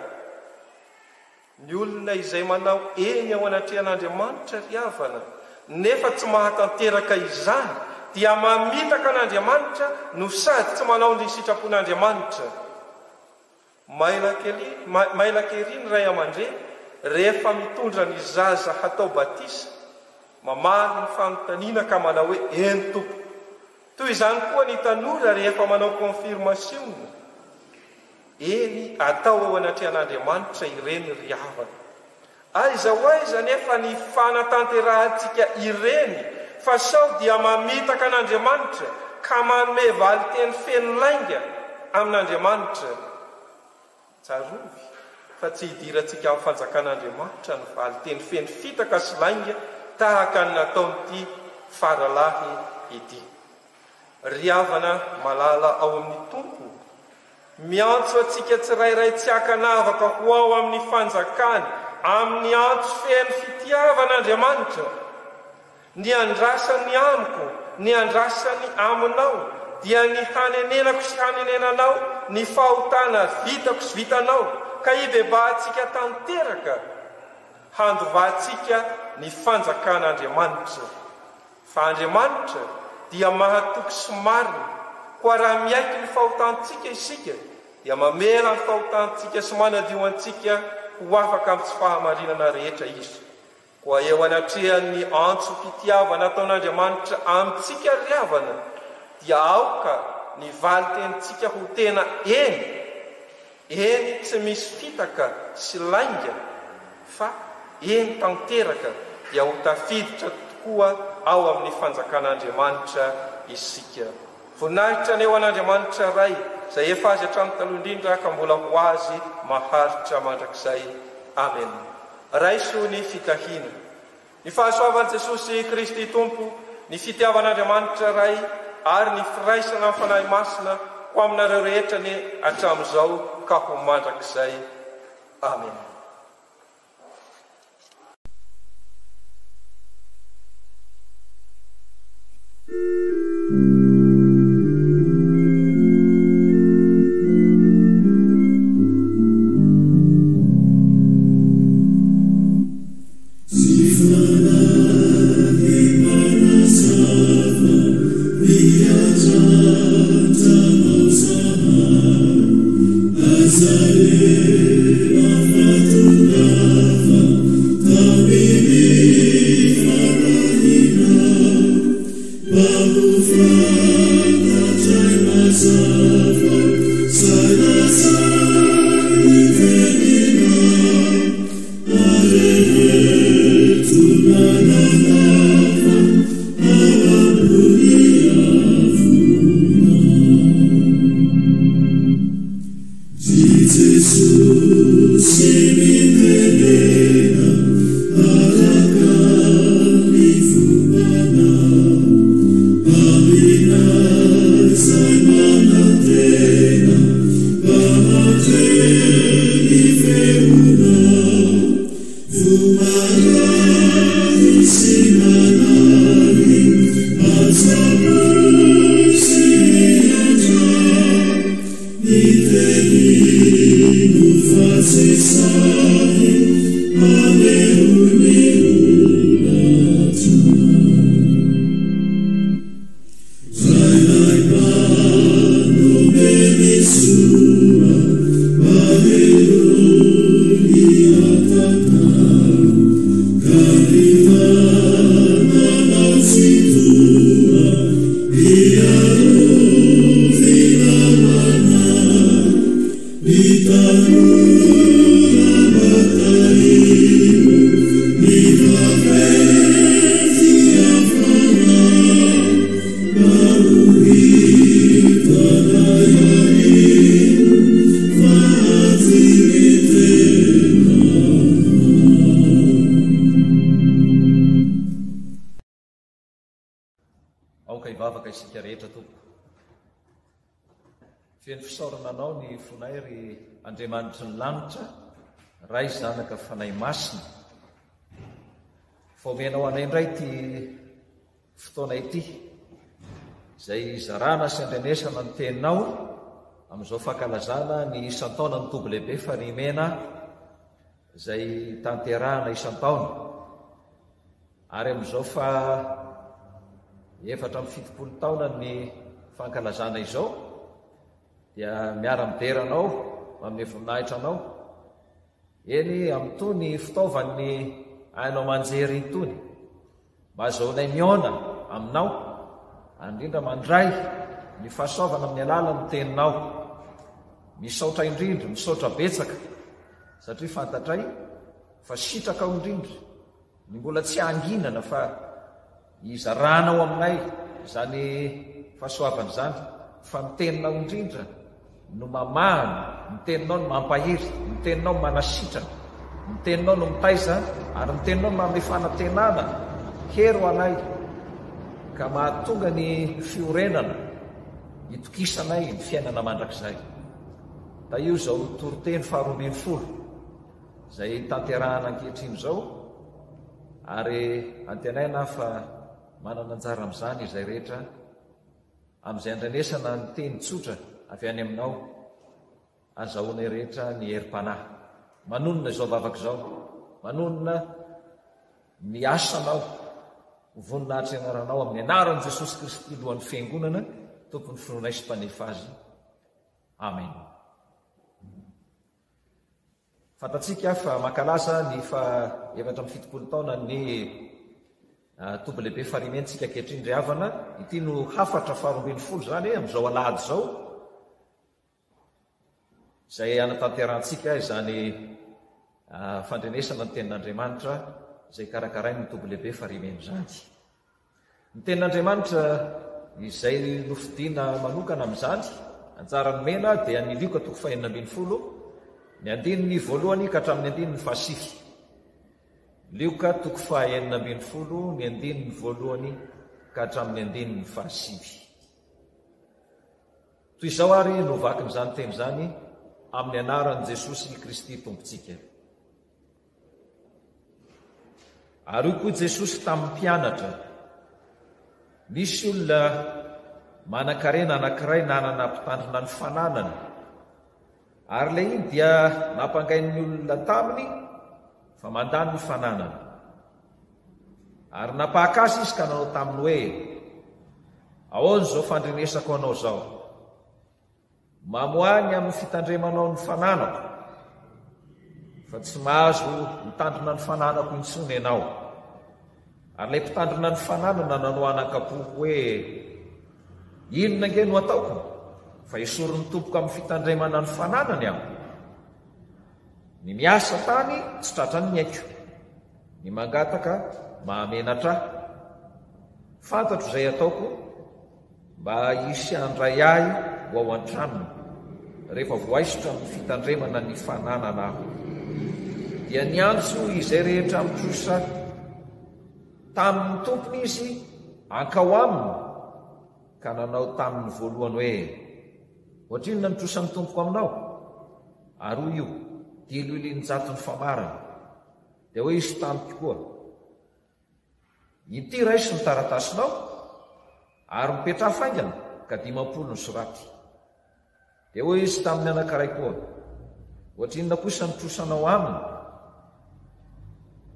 Ny olona izay manao eny eo anatrehan'Andriamanitra, ry havana, nefa tsy mahatanteraka izany, dia mamitaka an'Andriamanitra no sady tsy manao ny sitrapon'Andriamanitra. Mailaka ery, mailaka ery ny ray aman-dreny rehefa mitondra ny zaza hatao batisa, mamaly ny fanontaniana ka manao hoe eny tompoko. Toy izany koa ny tanora rehefa manao konfirmasiona. Eny atao eo anatrehan'Andriamanitra ireny ry havana. Aiza ho aiza anefa ny fanatanterahantsika ireny fa sao dia mamitaka an'Andriamanitra ka manome valinteny feno lainga amin'Andriamanitra? Tsarovy fa tsy hidirantsika amin'ny fanjakan'Andriamanitra ny valinteny feno fitaka sy lainga tahaka ny nataon'ity faralahy ity. Ry havana malala ao amin'ny Tompo, miantso antsika tsirairay tsy ankanavaka ho ao amin'ny fanjakany amin'ny antso feno fitiavana Andriamanitra. Ny andrasany amiko, ny andrasany aminao, dia ny hanenenako sy hanenenanao ny fahotana vitako sy vitanao, ka hibebahantsika tanteraka. Handovantsika ny fanjakan'Andriamanitra. Fa Andriamanitra dia mahatoky sy marina, koa raha miaiky ny fahotantsika isika, dia mamela ny fahotantsika sy manadio antsika ho afaka amin'ny tsy fahamarinana rehetra Izy. Koa eo anatrehan'ny antsom-pitiavana ataon'Andriamanitra amintsika ry havana, dia aoka ny valin-tenintsika ho tena eny, eny tsy misy fitaka sy lainga, fa eny tanteraka dia ho tafiditra tokoa ao amin'ny fanjakan'Andriamanitra isika. Voninahitra anie ho an'Andriamanitra Ray, izay efa Azy hatramin'ny taloha indrindra ka mbola ho Azy maharitra mandrakizay. Amena. Raiso ny fitahiana. Ny fahasoavan'i Jesosy Kristy Tompo, ny fitiavan'Andriamanitra Ray ary ny firaisana amin'ny Fanahy Masina ho aminareo rehetra anie hatramin'izao ka ho mandrakizay. Amena. Aoka hivavaka isika rehetra tompoko. Feno fisaorana anao ny fonay ry Andriamanitry ny lanitra, Ray Zanaka Fanahy Masina. Fa omenao anay indray ity fotoana ity izay hizarana sy andrenesana ny teninao amin'izao fankalazana ny isan-taona ny Toby Lehibe Farihimena izay tanterahana isan-taona. Ary amin'izao faha 74 taona ny fankalazana izao dia miara-midera anao, manome voninahitra anao. Eny amin'itony fitaovan'ny haino aman-jery itony mba azahoanay mihaona aminao ary indrindra mandray ny fahasoavana amin'ny alalan'ny teninao. Misaotra indrindra, misaotra betsaka satria fantatray fa sitrakao indrindra Ny mbola tsy hanginana fa hizaranao aminay izany fahasoavana izany fa ny teninao indrindra no mamahana, ny teninao no mampahery, ny teninao no manasitrana, ny teninao no mitaiza ary ny teninao no manome fanantenana, hery ho anay ka mahatonga ny fiorenana hitokisanay ny fiainana mandrakizay. Tahio izao toriteny faharoambinifolo. Izay tanterahana ankehitriny izao ary antenaina aho fa manana anjara amin'izany izay rehetra amin'izay andrenesana ny teny tsotra avy any aminao azahoanay rehetra ny herim-panahy. Manonona izao vavaka izao. Manonona ny asanao ho voninahitry ny anaranao amin'ny anaran'i Jesosy Kristy Lohan'ny Fiangonana, Tompon'ny finoanay sy Mpanefa azy. Amen. Fantatsika fa mankalaza ny faha 74 taonan'ny Toby Lehibe Farihy tsika ankehitriny ry havana. Ity no hafatra faha 12 izany amin'izao alahady izao. Izay hanatanterahantsika izany fandrenesana ny Tenin'Andriamanitra izay karakarain'ny Toby Lehibe Farihy izany. Ny Tenin'Andriamanitra izay nofidina manokana amin'izany, anjara nomena dia ny Lioka toko fahenina ambinifolo, ny andininy voalohany ka hatramin'ny andininy fahasivy. Lioka toko fahenina ambinifolo, ny andininy voalohany ka hatramin'ny andininy fahasivy. Toy izao àry no vakin'izany teny izany amin'ny anaran'i Jesosy Kristy Tompontsika. Ary hoy koa Jesosy tamin'ny mpianatra, Nisy olona manankarena anankiray nanana mpitandrina ny fananany, ary ilay iny dia nampangain'ny olona taminy fa mandany ny fananany. Ary nampahaka azy izy ka nanao taminy hoe, Ahoana izao fandrenesako anao izao? Mamoaha ny amin'ny fitandremanao ny fananako, fa tsy mahazo mitandrina ny fananako intsony ianao. Ary ilay mpitandrina ny fananana nanao anakapo hoe, Inona ange no ataoko, fa esorin'ny tompoko amin'ny fitandremana ny fananany aho? Ny miasa tany tsy tratran'ny aiko, ny mangataka mahamenatra ahy. Fantatro izay ataoko, Mba hisy handray ahy ho ao an-tranony, rehefa voaisotra amin'ny fitandremana ny fananana aho. Dia niantso izay rehetra mitrosa tamin'ny tompony izy hankao aminy, ka nanao taminy voalohany hoe, Ohatrinona ny trosan'ny tompoko aminao? Ary hoy io, Diloilin-jato ny famarana. Dia hoy izy tamiko koa, Ity raiso ny taratasinao ary mipetraha faingana ka 50 no soraty. Dia hoy izy tamin'ny anankiray koa, Ohatrinona kosa ny trosanao aminy?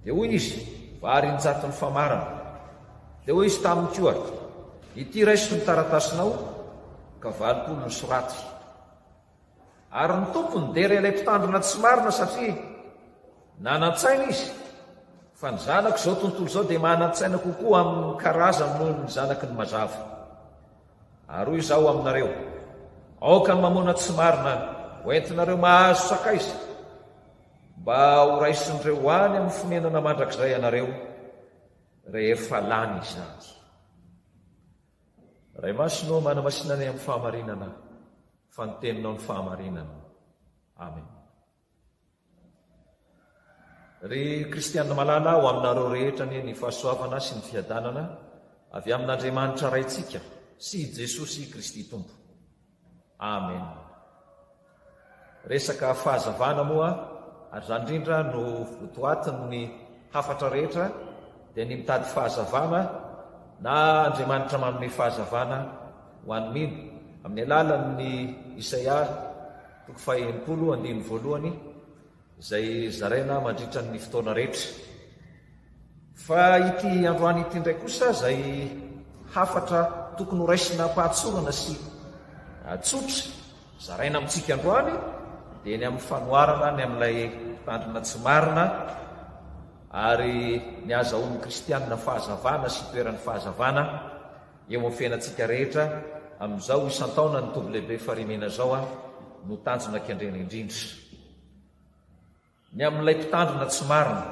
Dia hoy izy, Vary injato ny famarana. Dia hoy izy taminy koa, Ity raiso ny taratasinao ka 80 no soraty. Ary ny Tompo nidera ilay mpitandrina tsy marina satria nanan-tsaina izy, fa ny zanak'izao tontolo izao dia manan-tsaina kokoa amin'ny karazany noho ny zanaky ny mazava. Ary hoy izaho aminareo, aoka ny mamona tsy marina ho entinareo mahazo sakaiza, mba ho raisin'ireo any amin'ny fonenana mandrakizay ianareo rehefa lany izany. Ray Masina ô, manamasina anay amin'ny fahamarinana, fa ny Teninao no fahamarinana. Amen. Ry Kristianina malala, ho aminareo rehetra anie ny fahasoavana sy ny fiadanana avy amin'Andriamanitra Raintsika sy i Jesosy Kristy Tompo. Amen. Resaka fahazavana moa, ary izany indrindra no votoatin'ny hafatra rehetra, dia ny mitady fahazavana na Andriamanitra manome fahazavana ho an'ny mino amin'ny alalan'ny Isaia toko faha-60 andininy voalohany izay zaraina mandritra ny fotoana rehetra. Fa ity androany ity indray kosa izay hafatra tokony horaisina am-pahatsorana sy tsotra zaraina amintsika androany dia ny amin'ny fanoharana ny amin'ilay mpitandrina tsy marina ary ny azahoan'ny kristianina fahazavana sy toeran'ny fahazavana eo amin'ny fiainantsika rehetra amin'izao isan-taona ny Toby Lehibe Farihy Mena izao no tanjona kendrena indrindra. Ny amin'ilay mpitandrina tsy marina.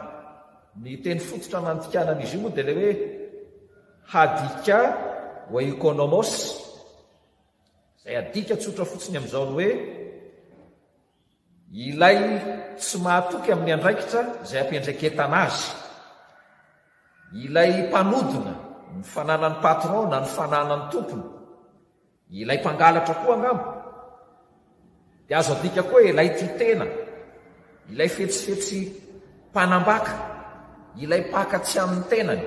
Ny teny fototra nandikana an'izy io moa dia ilay hoe hadika oikonomos, izay adika tsotra fotsiny amin'izao ny hoe ilay tsy mahatoky amin'ny andraikitra izay ampiandraiketana azy, ilay mpanodina ny fananan'ny patron na ny fananan'ny tompony. Ilay mpangalatra koa angamba dia azo adika koa hoe ilay tia tena, ilay fetsifetsy mpanambaka, ilay mpaka tsy amin'ny tenany.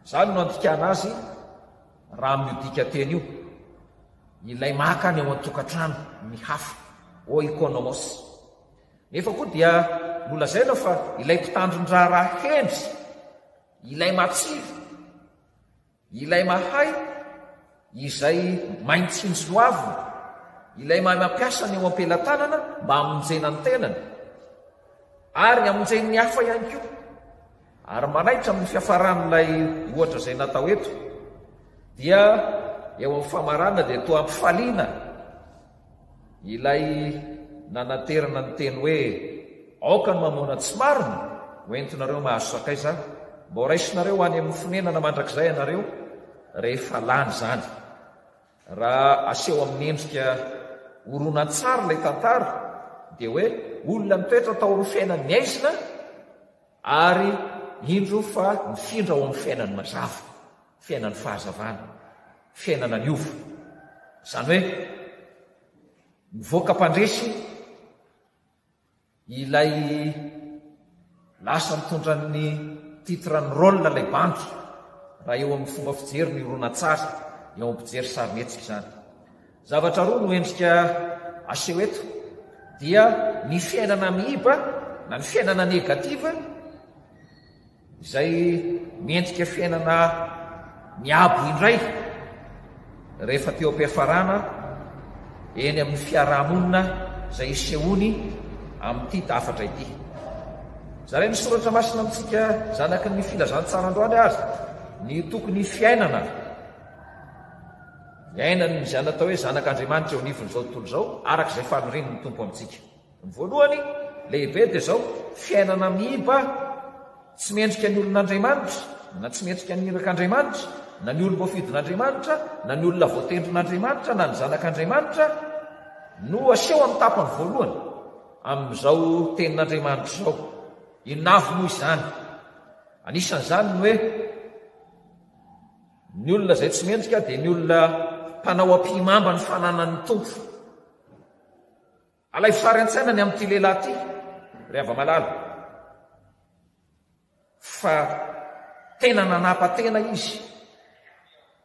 Izany no andikana azy raha amin'io dikanteny io. Ilay maka ny ao an-tokantrano ny hafa, oikonomos. Nefa koa dia. nolazaina fa ilay mpitandrin-draharaha hendry, ilay matsiro, ilay mahay, izay mahay mitsinjo ny hoaviny, ilay mahay mampiasa ny eo am-pelatanana mba hamonjena ny tenany, ary hamonjeny ny hafa ihany koa. Ary manaitra amin'ny fiafaran'ilay ohatra izay natao eto, dia eo amin'ny famarana dia toa ampifaliana ilay nanaterana ny teny hoe, Aoka ny mamoana tsy marina ho entinareo mahazo sakaiza, mba ho raisinareo any amin'ny fonenana mandrakizay ianareo rehefa lany izany. Raha aseho amin'ny endrika horonantsary ilay tantara dia hoe olona nitoetra tao amin'ny fiainan'ny haizina ary indro fa nifindra ao amin'ny fiainan'ny mazava, fiainan'ny fahazavana, fiainana niova. Izany hoe mivoaka mpandresy Ilay lasa mitondra ny titre ny rôle ilay bandy raha eo amin'ny fomba fijery ny horonantsary, eo amin'ny mpijery sarimihetsika izany. Zavatra roa no endrika aseho eto dia ny fiainana miiba na ny fiainana négative Izay miendrika fiainana miabo indray rehefa teo am-piafarana eny amin'ny fiarahamonina izay isehoany amin'ity hafatra ity. Zarain'ny soratra masina amintsika zanaky ny filazantsara androany ary ny tokony fiainana iainan'ny izay natao hoe zanak'Andriamanitra eo anivon'izao tontolo izao araka izay fanirian'ny Tompo amintsika. Ny voalohany lehibe dia izao, fiainana miiba tsy mendrika ny olon'Andriamanitra, na tsy mendrika ny irak'Andriamanitra, na ny olom-boafidin'Andriamanitra, na ny olona voatendrin'Andriamanitra, na ny zanak'Andriamanitra, no aseho amin'ny tapany voalohany amin'izao tenin'Andriamanitra izao. Inona avy moa izany? Anisan'izany ny hoe ny olona izay tsy mendrika dia ny olona mpanao ampihimamba ny fananan'ny Tompo. Alaivo sary an-tsaina ny amin'ity lehilahy ity, ry hava-malala, fa tena nanapa-tena izy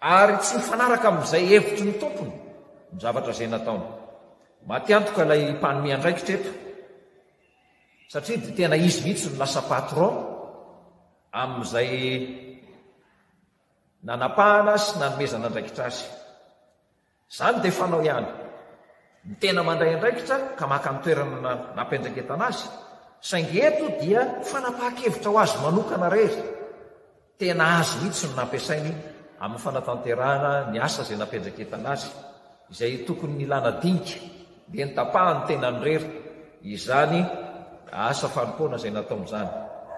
ary tsy mifanaraka amin'izay hevitry ny tompony ny zavatra izay nataony. Maty antoka ilay mpanome andraikitra eto, satria dia tena izy mihitsy no lasa patron amin'izay nanapahana sy nanomezana andraikitra azy. Izany dia fanao ihany. Ny tena mandray andraikitra ka maka ny toerana nampiandraiketana azy, saingy eto dia fanapahan-kevitra ho azy manokana irery. Tena azy mihitsy no nampiasainy amin'ny fanatanterahana ny asa izay nampiandraiketana azy, izay tokony nilana dinika, dia notapahany tenany irery izany asa fanompoana izay nataony izany.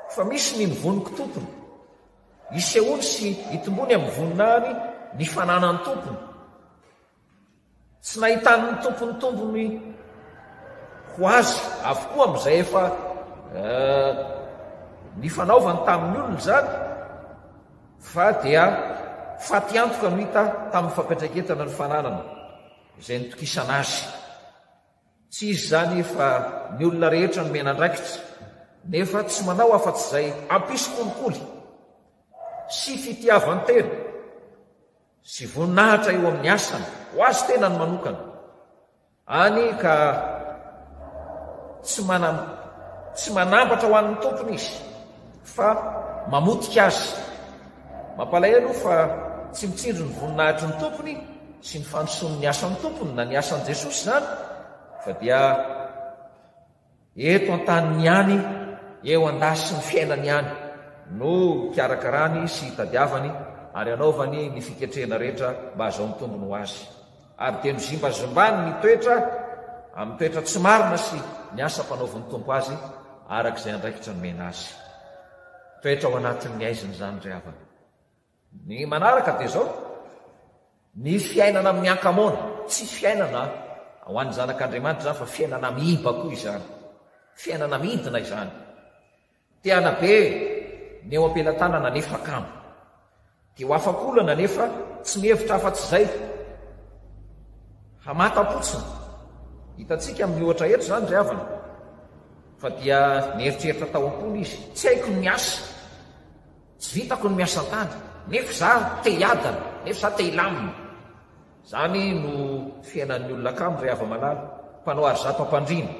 Fa misy ny mivoniko tompony. Isehoany sy itombony amin'ny voninahiny ny fananan'ny tompony. Tsy nahitan'ny tompony tombony ho azy avokoa amin'izay efa nifanaovany tamin'ny olona izany fa dia fatiantoka no hita tamin'ny fampiantraiketana ny fananana izay nitokisana azy. Tsy izy izany fa ny olona rehetra nomena andraikitra nefa tsy manao afa-tsy izay hampisy kolikoly sy fitiavan-tena sy voninahitra eo amin'ny asany ho azy tenany manokana, any ka tsy manam tsy manambatra ho an'ny tompony izy fa mamotika azy. Mampalahelo fa tsy mitsinjo ny voninahitry ny tompony sy ny fandrosoan'ny asan'ny tompony na ny asan'i Jesosy izany fa dia eto an-taniny ihany, eo an-dasin'ny fiainany ihany no ikarakarany sy itadiavany ary anaovany ny fiketrehana rehetra mba hahazoany tombony ho azy. Ary dia nozimbazimbany ny toetra amin'ny toetra tsy marina sy ny asa ampanaovin'ny Tompo azy araka izay andraikitra nomena azy. Toetra ao anatin'ny haizina izany ry havana. Ny manaraka dia izao, ny fiainana amin'ny ankamoana, tsy fiainana ho an'ny zanak'Andriamanitra izany fa fiainana miiba koa izany. Fiainana midina izany. Te hanabe ny eo am-pelatanana nefa kamo. Te ho afak'olana nefa tsy mihevitra afa-tsy izay. Hamatam-potsiny. Hitantsika amin'ny ohatra eto izany ry havana fa dia nieritreritra tao am-pony izy, tsy haiko ny miasa, tsy vitako ny miasa an-tany, nefa izaho te hiadana, nefa izaho te hilamina. Izany no fiainan'ny olona kamo ry hava-malala, mpanao arizato am-pandriana,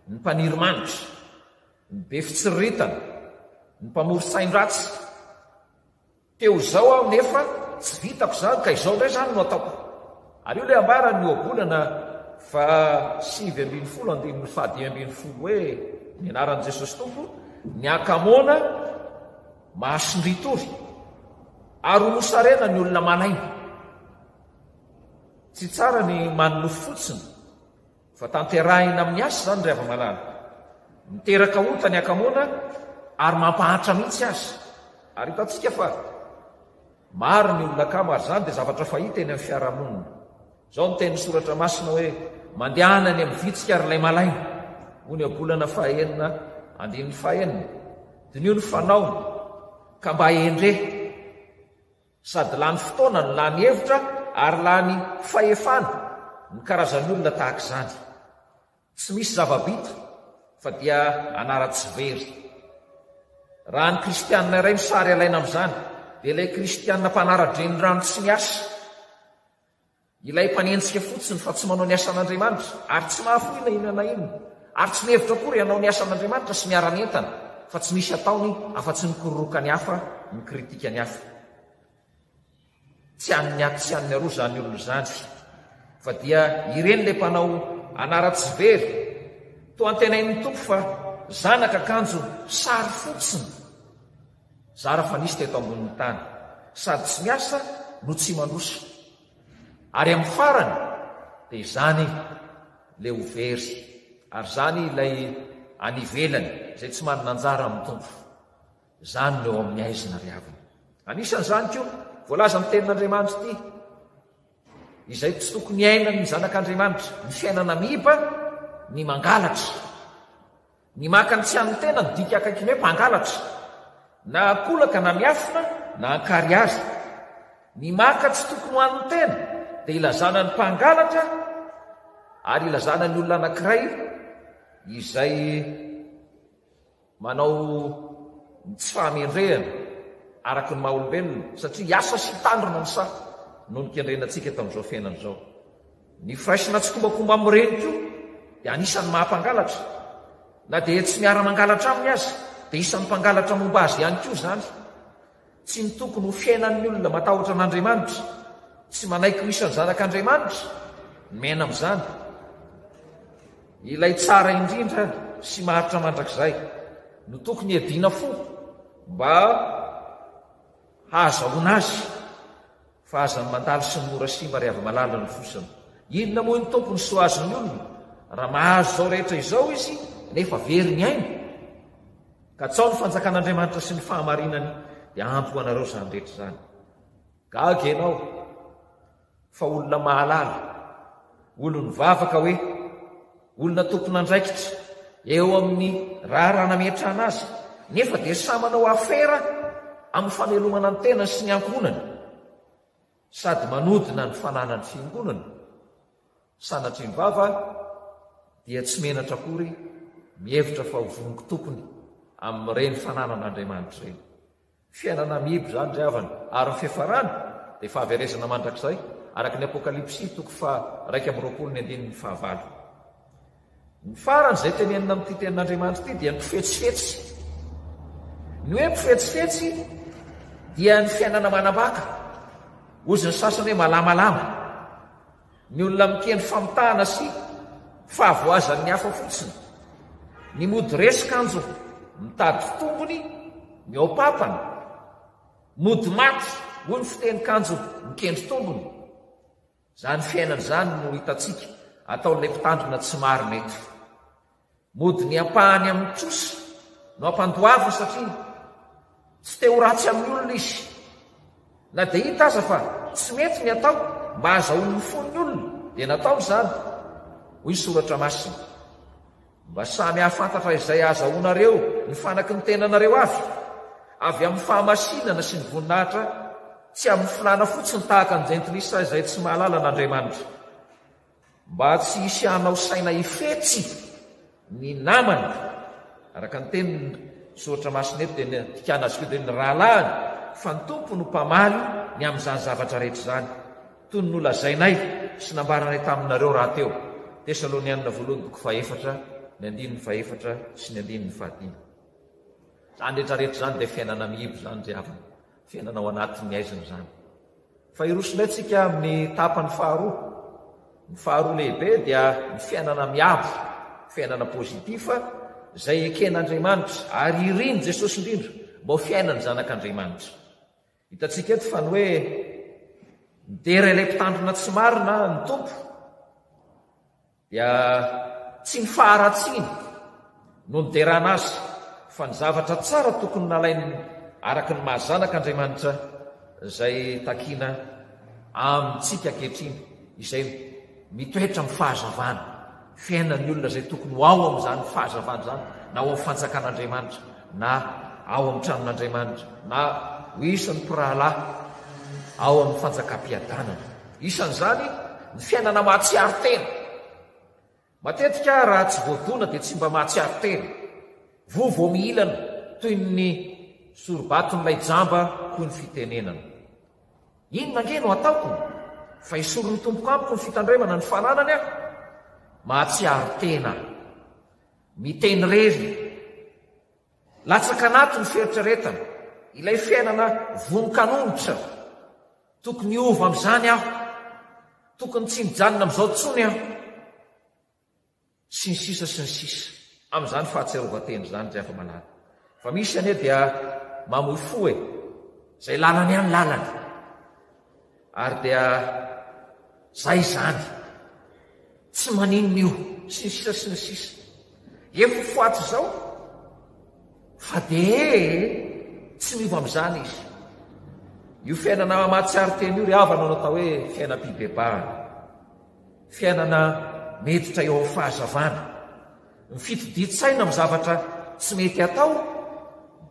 ny mpaniry manitra. Ny be fitsiriritana, ny mpamoron-tsain-dratsy. Teo izao aho nefa tsy vitako izany ka izao indray izany no ataoko. Ary io ilay ambaran'ny ohabolana faha 19 andininy faha 15 hoe ny anaran'i Jesosy Tompo, ny hakamoana mahasondritory ary ho mosarena ny olona malaina. Tsy tsara ny manonofy fotsiny fa tanterahina amin'ny asa izany ry hava-malala. Miteraka ota ny hakamoana ary mampahantra mihitsy aza. Ary hitantsika fa maro ny olona kamo ary izany dia zavatra fahita eny amin'ny fiarahamonina. Izao ny tenin'ny soratra masina hoe mandehana any amin'ny vitsika ry ilay malaina. Hoy ny ohabolana fahenina andininy fahenina. Diniho ny fanaony ka mba hendre. Sady lany fotoana no lany hevitra ary lany fahefana ny karazan'olona tahaka izany. Tsy misy zava-bita fa dia anara-tsy very. Raha ny kristianina iray no sary alaina amin'izany dia ilay kristianina mpanara-drenirano tsy miasa. Ilay mpanenjika fotsiny fa tsy manao ny asan'Andriamanitra ary tsy mahafoy na inona na inona ary tsy mihevitra akory hanao ny asan'Andriamanitra sy miara-mientana fa tsy misy ataony afa-tsy ny kororoka ny hafa, mikritika ny hafa. Tsy an'ny atsy sy an'ny aroa izany olona izany fa dia ireny ilay mpanao anara-tsy very toa antenain'ny Tompo fa zanaka kanjo sary fotsiny zara fa nisy teto ambonin'ny tany sady tsy miasa no tsy mandroso. Ary amin'ny farany dia izany ilay ho very, ary izany ilay any ivelany izay tsy manana anjara amin'ny Tompo. Izany no eo amin'ny haizina ry havana. Anisan'izany koa, voalaza amin'ny tenin'Andriamanitra ity, izay tsy tokony hiainan'ny zanak'Andriamanitra, ny fiainana miiba, ny mangalatra. Ny maka ny tsy an'ny tena no dika akaikin'ny hoe mpangalatra. Na ankolaka na miafina na ankarihary. Ny maka tsy tokony ho an'ny tena dia ilazana ny mpangalatra ary ilazana ny olona anankiray izay manao ny tsy fahamendrehana araka ny maha olombelona satria hiasa sy hitandrina ny saha no nikendrena antsika eto amin'izao fiainana izao. Ny firaisana tsikombakomba amin'ny reny koa dia anisan'ny maha mpangalatra. Na dia tsy miara-mangalatra aminy aza dia isan'ny mpangalatra momba azy ihany koa izany. Tsy ny tokony ho fiainan'ny olona matahotra an'Andriamanitra, tsy manaiky ho isan'ny zanak'Andriamanitra no miaina amin'izany. Ilay tsara indrindra sy maharitra mandrakizay no tokony hiadiana fo mba hahazahoana azy. Fa aza ny mandalo sy ny mora simba ry hava-malala ny fosana. Inona moa ny Tompo ny soa azon'ny olona raha mahazo izao rehetra izao izy nefa very ny ainy? Katsao ny fanjakan'Andriamanitra sy ny fahamarinany dia ampy ho anareo izany rehetra izany. Gaga ianao fa olona mahalala, olon'ny vavaka hoe olona tompon'andraikitra eo amin'ny raharaha nametrahana azy nefa dia samy manao afera amin'ny famelomana ny tenany sy ny ankohonany sady manodina ny fananan'ny fiangonana. Sanatria ny vava dia tsy menatra akory mihevitra fa ho voniko tompony amin'ireny fananan'Andriamanitra ireny. Fiainana miiba izany ry havana, ary ny fiafarany dia fahaverezana mandrakizay, araka ny Apokalypsy toko faha 21 ny andininy fahavalo. Ny farany izay tenenina amin'ity tenin'Andriamanitra ity dia ny mpifetsifetsy. Ny hoe mpifetsifetsy dia ny fiainana manambaka, hozy ny sasany hoe malamalama. Ny olona mikendry famitahana sy fahavoazan'ny hafa fotsiny. Ny mody resy kanjo mitady tombony mihoa-papana. Mody maty hoy ny fiteny kanjo mikendry tombony. Izany fiainana izany no hitantsika ataon'ilay mpitandrina tsy marina eto. Mody ny ampahany amin'ny trosa no ampandoaviny satria tsy te ho ratsy amin'ny olona izy. Na dia hita aza fa tsy mety ny atao mba hahazahoany ny fon'ny olona dia nataony izany, hoy ny soratra masina. Mba samy hahafantatra izay hahazahoanareo ny fanaky ny tenanareo avy, avy amin'ny fahamasinana sy ny voninahitra, tsy amin'ny filàna fotsiny tahaka ny jentilisa izay tsy mahalala an'Andriamanitra. Mba tsy hisy hanao saina hifetsy ny namany, araka ny tenin'ny Soratra Masina eto dia ny dikana azy koa dia ny rahalahiny, fa ny Tompo no mpamaly ny amin'izany zavatra rehetra izany, toy ny nolazainay sy nambaranay taminareo rahateo. Tesalonianina voalohany toko fahefatra. ny andininy fahefatra sy ny andininy fahadimy. Izany rehetra rehetra izany dia fiainana miibo izany ry havana, fiainana ao anatin'ny haizina izany. Fa hiroso indray tsika amin'ny tapany faharoa. Ny faharoa lehibe dia ny fiainana miabo, fiainana positif izay eken'Andriamanitra ary irin'i Jesosy indrindra mba ho fiainan'ny zanak'Andriamanitra. Hitantsika eto fa ny hoe midera ilay mpitandrina tsy marina ny Tompo dia tsy ny faharatsiany no niderana azy fa ny zavatra tsara tokony nalainy araka ny maha zanak'Andriamanitra izay takiana amintsika ankehitriny izay mitoetra amin'ny fahazavana, fiainan'ny olona izay tokony ho ao amin'izany fahazavana izany, na ao amin'ny fanjakan'Andriamanitra, na ao amin'ny tranon'Andriamanitra, na ho isan'ny mpirahalahy ao amin'ny fanjakam-piadanana. Isan'izany ny fiainana mahatsiaro tena. Matetika raha tsy voadona dia tsy mba mahatsiaro tena. Voa vao mihilana toy ny soribaton'ilay jamba hoy ny fitenenana. Inona ange no ataoko fa esorin'ny tompoko amiko ny fitandremana ny fananany aho? Mahatsiaro tena. Miteny irery. Latsaka anaty ny fieritreretana. Ilay fiainana vonon-kanonitra. Tokony hiova amin'izany aho. Tokony tsy mijanona amin'izao intsony aho. Sy ny sisa sy ny sisa. Amin'izany fahatsiarovan-tena izany ry hava-malala. Fa misy anie dia mamoy fo e. Izay lalany ihany lalany. Ary dia zay izany. Tsy maninona io. Sy ny sisa sy ny sisa. Efa ho faty izao. Fa dia tsy miova amin'izany izy. Io fiainana mahatsiaro tena io ry havana no atao hoe fiainam-pibebahana. Fiainana miditra eo amin'ny fahazavana. Ny fitodian-tsaina amin'ny zavatra tsy mety atao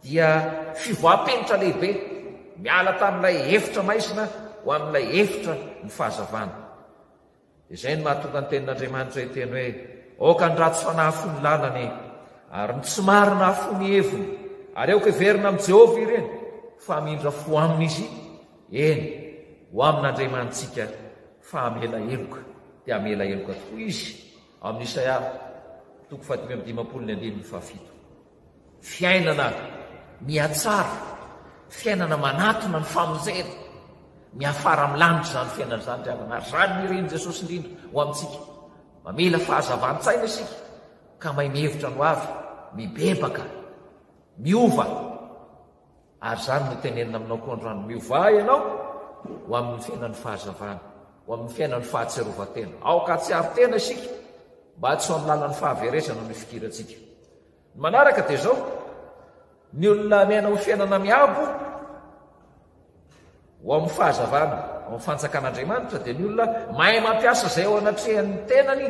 dia fivoaham-penitra lehibe, miala tamin'ilay efitra maizina ho amin'ilay efitra ny fahazavana. Izay no mahatonga ny tenin'Andriamanitra hiteny hoe, Aoka ny ratsy fanahy hahafoy ny lalany, ary ny tsy marina hahafoy ny heviny, ary aoka hiverina amin'i Jehovah ireny, fa hamindra fo aminy Izy, eny, ho amin'Andriamanitsika, fa hamela heloka. Dia hamela heloka tokoa Izy. Ao amin'ny Isaia toko fahadimy amby 50 ny andininy fahafito. Fiainana mihatsara, fiainana manatona ny famonjena, miafara amin'ny lanitra izany fiainana izany ry havana, ary izany no irin'i Jesosy indrindra ho amintsika. Mamela fahazavan-tsaina isika ka mahay mihevitra ny ho avy, mibebaka, miova. Ary izany no tenenina aminao koa androany, miovà ianao ho amin'ny fiainan'ny fahazavana, ho amin'ny fiainan'ny fahatsiarovan-tena. Aoka hahatsiaro tena isika mba tsy ho amin'ny lalan'ny fahaverezana no ifikirantsika. Ny manaraka dia izao, ny olona miaina ho fiainana miabo ho amin'ny fahazavana, ao amin'ny fanjakan'Andriamanitra dia ny olona mahay mampiasa izay ao anatrehan'ny tenany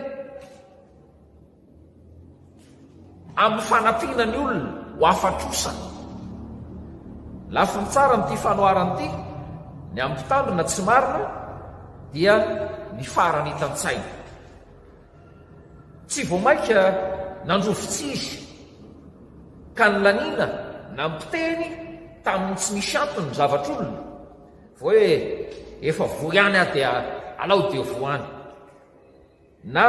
amin'ny fanampiana ny olona ho afa-trosa. Lafiny tsara amin'ity fanoharana ity, ny amin'ny mpitandrina tsy marina dia ny faharanitan-tsaina. Tsy vao mainka nandrovitsy izy ka nilaniana nampiteny tamin'ny tsy misy antony ny zavatr'olona, vao hoe efa voa ihany aho dia alao dia voa any. Na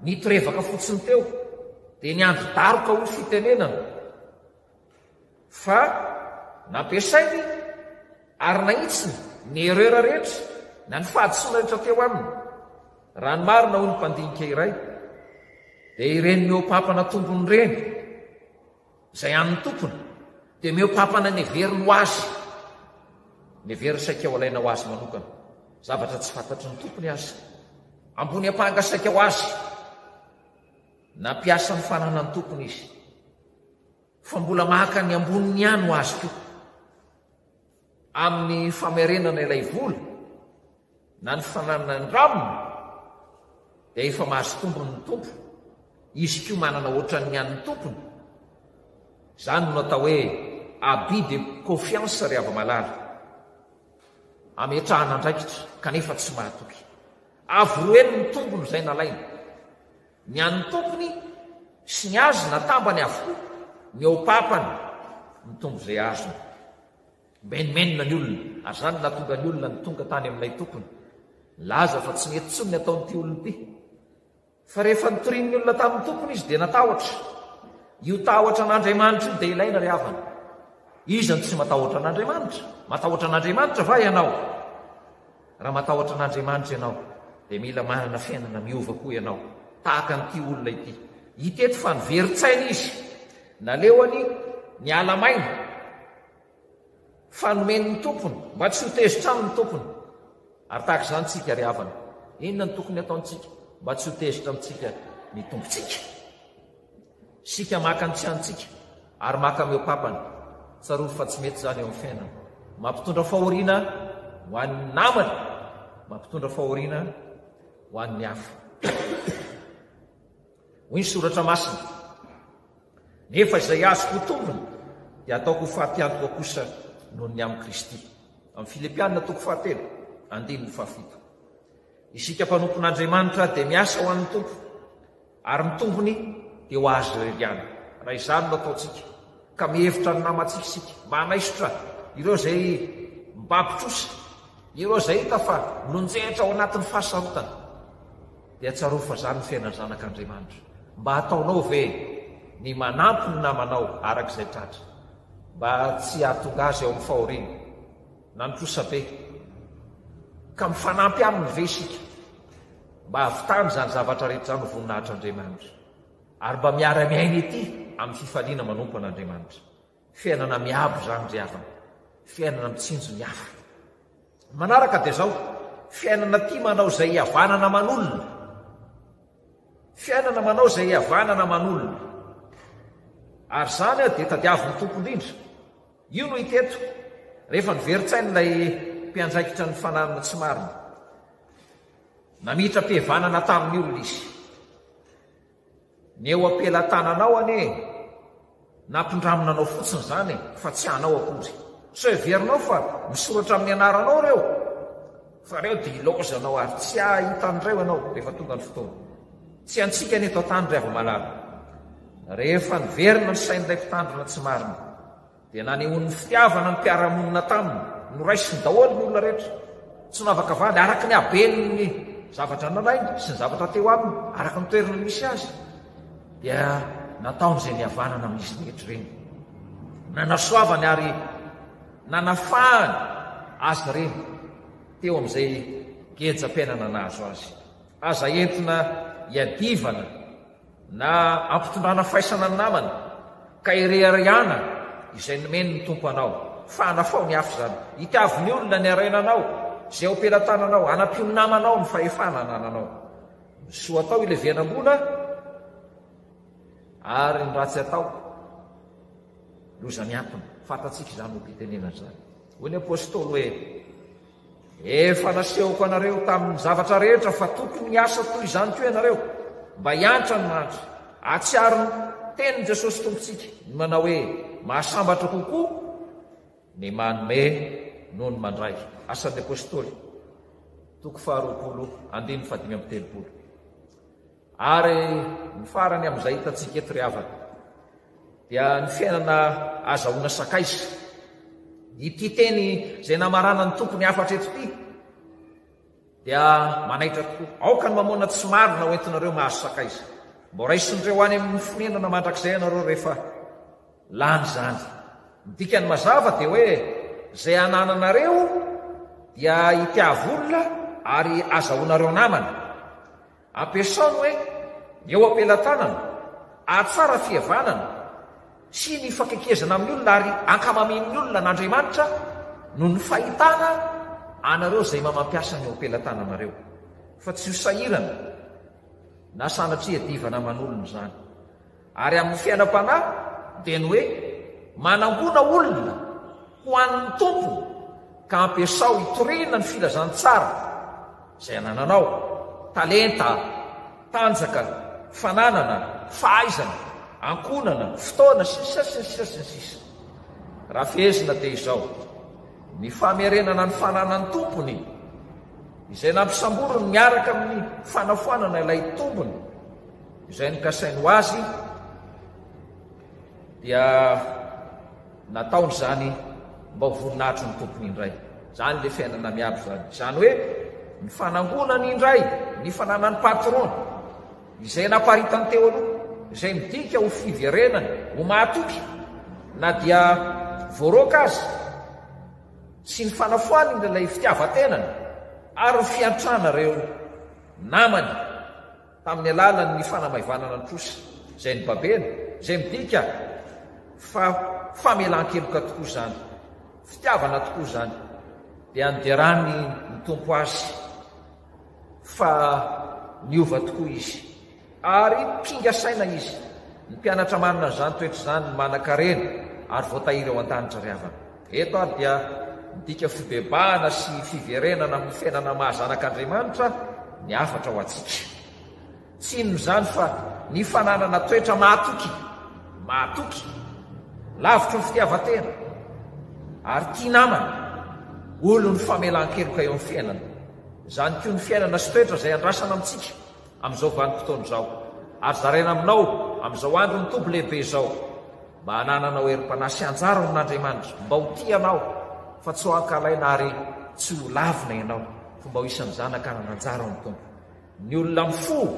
nitorevaka fotsiny teo dia niandry daroka hoy fitenenana fa nampiasainy ary nahitsiny ny erreur rehetra na ny fahadisoana rehetra teo aminy. Raha ny marina hoy ny mpandinika iray dia ireny mihoa-pampana tombony ireny Izay an'ny tompony dia mihoa-pampana ny heveriny ho azy, ny heveriny saika ho alaina ho azy manokana, zavatra tsy fantatry ny tompony aza. Ambony ampanga saika ho azy. Nampiasa ny fananan'ny tompony izy, fa mbola maka ny amboniny ihany ho azy koa. Amin'ny famerenana ilay vola na ny fananana indramina dia efa mahazo tombony ny tompo, izy koa manana ohatran'ny an'ny tompony. Izany no atao hoe abus de confiance ry hava-malala. Ametrahana andraikitra kanefa tsy mahatoky. Avo roa heny ny tombony izay nalaina. Ny an'ny tompony sy ny azy natambany avokoa, mihoa-papana ny tombo izay azony. Mimenomenona ny olona, ary izany no nahatonga ny olona nitonga tany amin'ilay tompony, nilaza fa tsy mety intsony ny ataon'ity olona ity. Fa rehefa nitorian'ny olona tamin'ny tompony izy dia natahotra. Io tahotra an'Andriamanitra io dia ilaina ry havana. Iza no tsy matahotra an'Andriamanitra? Matahotra an'Andriamanitra va ianao? Raha matahotra an'Andriamanitra ianao dia mila manana fiainana miova koa ianao, tahaka an'ity olona ity. Hita eto fa niverin-tsaina izy. Naleoany niala maina. Fa nomeny ny tompony, mba tsy ho tezitra aminy ny tompony. Ary tahaka izany tsika ry havana. Inona no tokony hataontsika mba tsy ho tezitra amintsika ny tompontsika? Isika maka ny tsy antsika ary maka mihoa-papana. Tsarovy fa tsy mety izany eo amin'ny fiainana. Mampitondra fahoriana ho an'ny namana, mampitondra fahoriana ho an'ny hafa. Hoy ny soratra masina, Nefa izay azoko ho tombony dia ataoko ho fatiantoka kosa noho ny amin'i Kristy. Amin'ny Filipiana toko fahatelo, andininy fahafito. Isika mpanompon'Andriamanitra dia miasa ho an'ny Tompo, ary ny tombony dia ho Azy irery ihany. Raha izany no ataontsika, ka mihevitra ny namantsika isika, mba hanaisotra ireo izay mibaby trosa, ireo izay hita fa nonjehitra ao anatin'ny fahasarotana, Dia tsarovy fa izany ny fiainan'ny zanak'Andriamanitra. Mba ataonao ve ny manampy ny namanao araka izay tratra, mba tsy hahatonga azy ao amin'ny fahoriana na ny trosa be? Ka mifanampy aminy ve isika mba hahavitany izany zavatra rehetra izany ho voninahitr'Andriamanitra, ary mba miara-miaina ety amin'ny fifaliana manompo an'Andriamanitra? Fiainana miabo izany ry havana, fiainana mitsinjo ny hafa. Ny manaraka dia izao, fiainana tia manao izay hihavanana aman'olona. Fiainana manao izay hihavanana aman'olona. Ary izany dia tadiavin'ny Tompo indrindra. Io no hita eto, rehefa niverin-tsaina ilay mpiandraikitra ny fananana tsy marina. Namitra-pihavanana tamin'ny olona izy. Ny eo am-pelatananao anie nampindramina anao fotsiny izany e, fa tsy anao akory. Sao heverinao fa misoratra amin'ny anaranao ireo? Fa ireo dia ilaozanao ary tsy hahita an'ireo ianao rehefa tonga ny fotoana. Tsy antsika ny eto an-tany ry hava-malala. Rehefa niverina ny sain'ilay mpitandrina tsy marina. Dia nanehoany fitiavana ny mpiara-monina taminy, noraisiny daholo ny olona rehetra, tsy navakavahany, araka ny haben'ny zavatra nalainy sy ny zavatra teo aminy, araka ny toerana nisy azy, dia nataony izay nihavanana amin'izy rehetra ireny. Nanasoavany ary nanafahany azy ireny teo amin'izay gejam-piainana nahazo azy. Aza entina hiadivana Na ampitondrana faisana ny namana, ka ireharehana izay nomeny ny Tompo anao. Fa anafao ny hafa izany. Itiavo ny olona, ny harenanao, izay eo am-pelatananao. Anampio ny namanao ny fahefana anananao. Ny soa atao ilevenam-bola, ary ny ratsy atao, loza miantona. Fantatsika izany oha-pitenenana izany. Hoy ny Apostoly hoe. Efa nasehoko anareo tamin'ny zavatra rehetra fa tokony hiasa toy izany koa ianareo, mba hiantra ny mahantra. Hahatsiaro ny tenin'i Jesosy Tompontsika, ny manao hoe, Mahasambatra kokoa ny manome noho ny mandray. Asan'ny Apostoly, toko faharoapolo, andininy fahadimy amby telopolo. Ary ny farany amin'izay hitantsika eto ry havana, dia ny fiainana azahoana sakaiza. Ity teny izay namaranan'ny Tompo ny hafatra eto ity dia manaitra tokoa. Aoka ny mamona tsy marina ho entinareo mahazo sakaiza. Mba ho raisin'ireo any amin'ny fonenana mandrakizay ianareo rehefa lany izany. Ny dikany mazava dia hoe izay anananareo dia hitiavo olona ary azahoanareo namana. Ampiasao ny hoe eo am-pelatanana, hahatsara fihavanana sy ny fakekezana amin'ny olona ary ankamamian'ny olona an'Andriamanitra noho ny fahitana anareo izay mamampiasa ny eo am-pelatananareo, fa tsy ho sahirana na sanatria hiadivana aman'olona izany. Ary amin'ny fiainam-panahy dia ny hoe manangona olona ho an'ny Tompo ka ampiasao hitoriana ny filazantsara izay anananao, talenta, tanjaka, fananana, fahaizana, ankohonana, fotoana, sy ny sisa sy ny sisa sy ny sisa. Raha fehezina dia izao, ny famerenana ny fananan'ny tompony izay nampisamboriny miaraka amin'ny fanafoanana ilay tombony Izay nokasainy ho azy dia nataony izany mba ho voninahitry ny Tompony indray. Izany ilay fiainana miabo izany. Izany hoe ny fanangonany indray ny fananan'ny patron. Izay naparitany teo aloha, izay midika ho fiverenany ho mahatoky na dia voaroaka aza, sy ny fanafoanany ilay fitiavan-tenany ary ny fiantrana ireo namany tamin'ny alalan'ny fanamaivanana ny trosa izay nibabena, izay midika fa famelan-keloka tokoa izany, fitiavana tokoa izany, dia niderany ny Tompo azy. Fa niova tokoa izy. Ary kinga saina izy. Ny mpianatra manana an'izany toetra izany no manan-karena ary voatahiry ao an-danitra ry havana. Eto ary dia midika fibebahana sy fiverenana amin'ny fiainana maha zanak'Andriamanitra ny hafatra ho antsika. Tsy inona izany fa ny fananana toetra mahatoky, mahatoky, lavitry ny fitiavan-tena, ary tia namana, olon'ny famelan-keloka eo amin'ny fiainana. Izany koa ny fiainana sy toetra izay andrasana amintsika amin'izao vanim-potoana izao, ary zaraina aminao amin'izao andron'ny Tompo lehibe izao, mba hanananao herim-panahy sy anjara ao amin'Andriamanitra, mba ho tia anao, fa tsy ho ankahalaina ary tsy ho lavina ianao, fa mba ho isan'ny zanaka hanana anjara ao amin'ny Tompo. Ny olona mifoha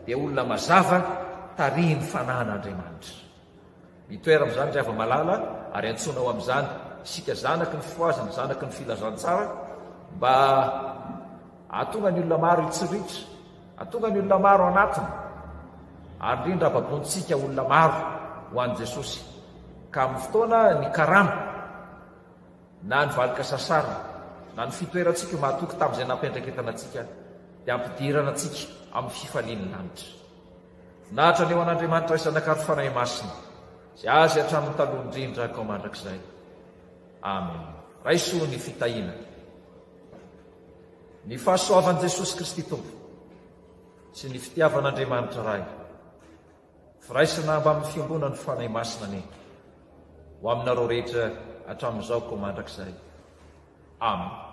dia olona mazava tarihin'ny fanahin'Andriamanitra. Mitoera amin'izany ry hava-malala ary antsoina ho amin'izany isika zanaky ny fifohazana, zanaky ny filazantsara mba hahatonga ny olona maro hitsiritra, hahatonga ny olona maro hanatona ary indrindra hababoantsika olona maro ho an'i Jesosy ka amin'ny fotoana ny karama Na ny valin-kasasarana, na ny fitoerantsika ho mahatoky tamin'izay nampiandraiketana antsika, dia ampidirana antsika amin'ny fifalian'ny lanitra. Voninahitra anie ho an'Andriamanitra Ray Zanaka ary Fanahy Masina, izay Azy hatramin'ny taloha indrindra ka ho mandrakizay. Amen. Raiso ny fitahiana. Ny fahasoavan'i Jesosy Kristy Tompo sy ny fitiavan'Andriamanitra Ray, Firaisana mbamin'ny fiombonan'ny Fanahy Masina anie ho aminareo rehetra hatramin'izao koa mandrakizay. Amen.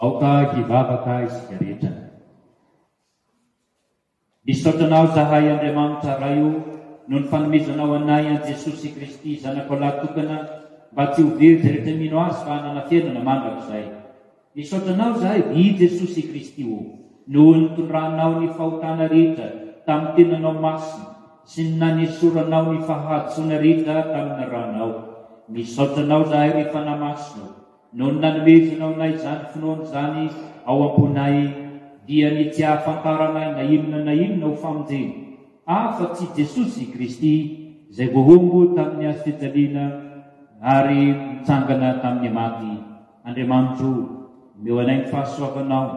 Aoka hivavaka isika rehetra. Misaotra Anao izahay Andriamanitra Ray o noho ny fanomezanao anay an'i Jesosy Kristy Zanakao lahy tokana mba tsy ho very izay rehetra mino Azy fa hanana fiainana mandrakizay. Misaotra Anao izahay ry Jesosy Kristy o noho ny nitondranao ny fahotana rehetra tamin'ny tenanao masina sy ny nanesoranao ny fahadisoana rehetra tamin'ny ranao. Misaotra Anao izahay ry Fanahy Masina o. Noho ny nanomezanao anay izany finoana izany ao am-ponay, dia ny tsy ahafantaranay na inona na inona ho famonjena, afa-tsy Jesosy Kristy, izay voahombo tamin'ny hazo fijaliana ary nitsangana tamin'ny maty. Andriamanitro o, omeo anay ny fahasoavanao,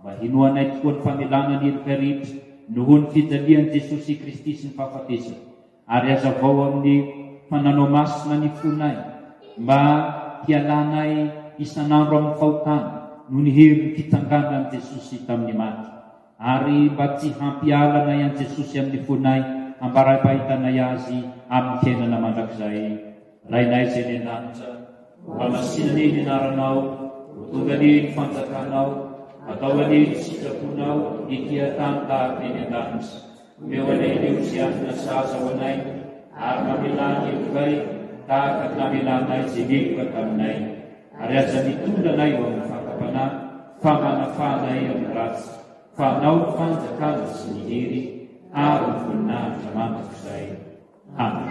mba hinoanay tokoa ny famelana ny heloka rehetra noho ny fijalian'i Jesosy Kristy sy ny fahafatesany. Ary hazavao amin'ny fananao masina ny fonay, mba hialanay isan'andro amin'ny fahotana noho ny herin'ny fitsanganan'i Jesosy tamin'ny maty, ary mba tsy hampiala anay an'i Jesosy amin'ny fonay ambara-pahitanay Azy amin'ny fiainana mandrakizay. Rainay izay any an-danitra, ho hamasina anie ny anaranao, ho tonga anie ny fanjakanao, atao anie ny sitraponao ety an-tany tahaka ny any an-danitra. Omeo anay ireo izay hanana sahaza ho anay, ary mamelà ny helokay tahaka ny namelanay izay meloka taminay. Ary aza mitondra anay ho amin'ny fakam-panahy, fa manafaha anay amin'ny ratsy, fa Anao ny fanjakana sy ny hery ary ny voninahitra mandrakizay. Amen.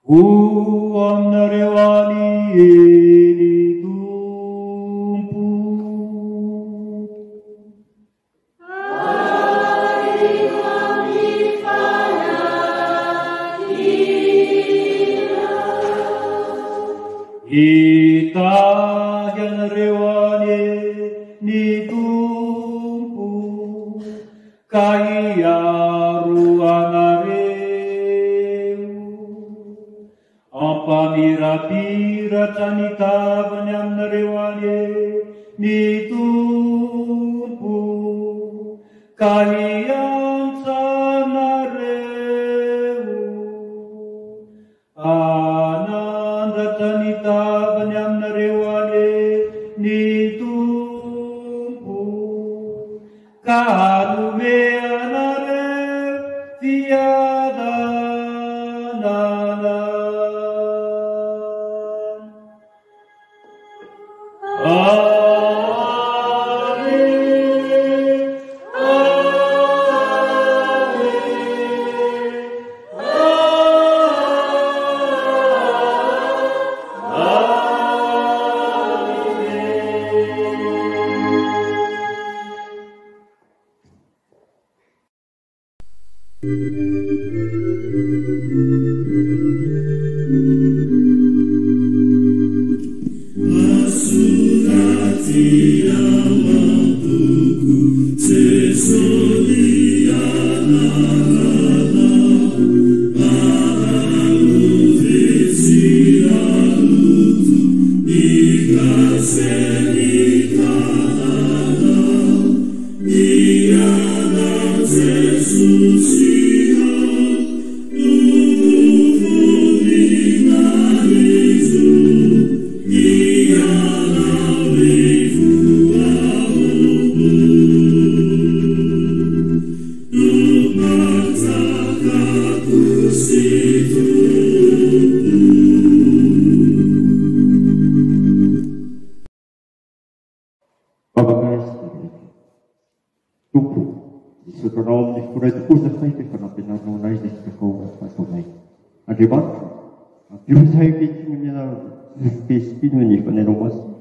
Ho aminareo anie ny Tompo. Ary ho amin'ny fanahinao. Hitahy anareo anie ny Tompo ka hiaro anareo. Hampamirapiratra ny tavany aminareo anie ny Tompo ka hiantsa anareo. Hanandratra ny tavany aminareo anie ny Tompo ka hanome anareo fiadanana. Hivavaka isika rehetra. Tompo ô, misaotra Anao amin'ny fonay tokoa izahay fa efa nampianarinao anay izay sitrakao hataonay. Andriamanitra ô, ampio izahay ankehitriny amin'ny anaran'i Jesosy Kristy noho ny Fanahinao Masina,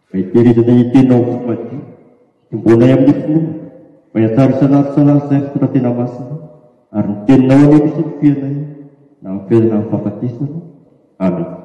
mba hitehirizanay ny Teninao amin'ny fo madio, hitomboanay amin'ny finoana, mba hihatsara isan'andro isan'andro izahay fitondran-tena masina, ary ny Teninao anie no hisatokianay na amin'ny fiainana amin'ny fahafatesana. Amena.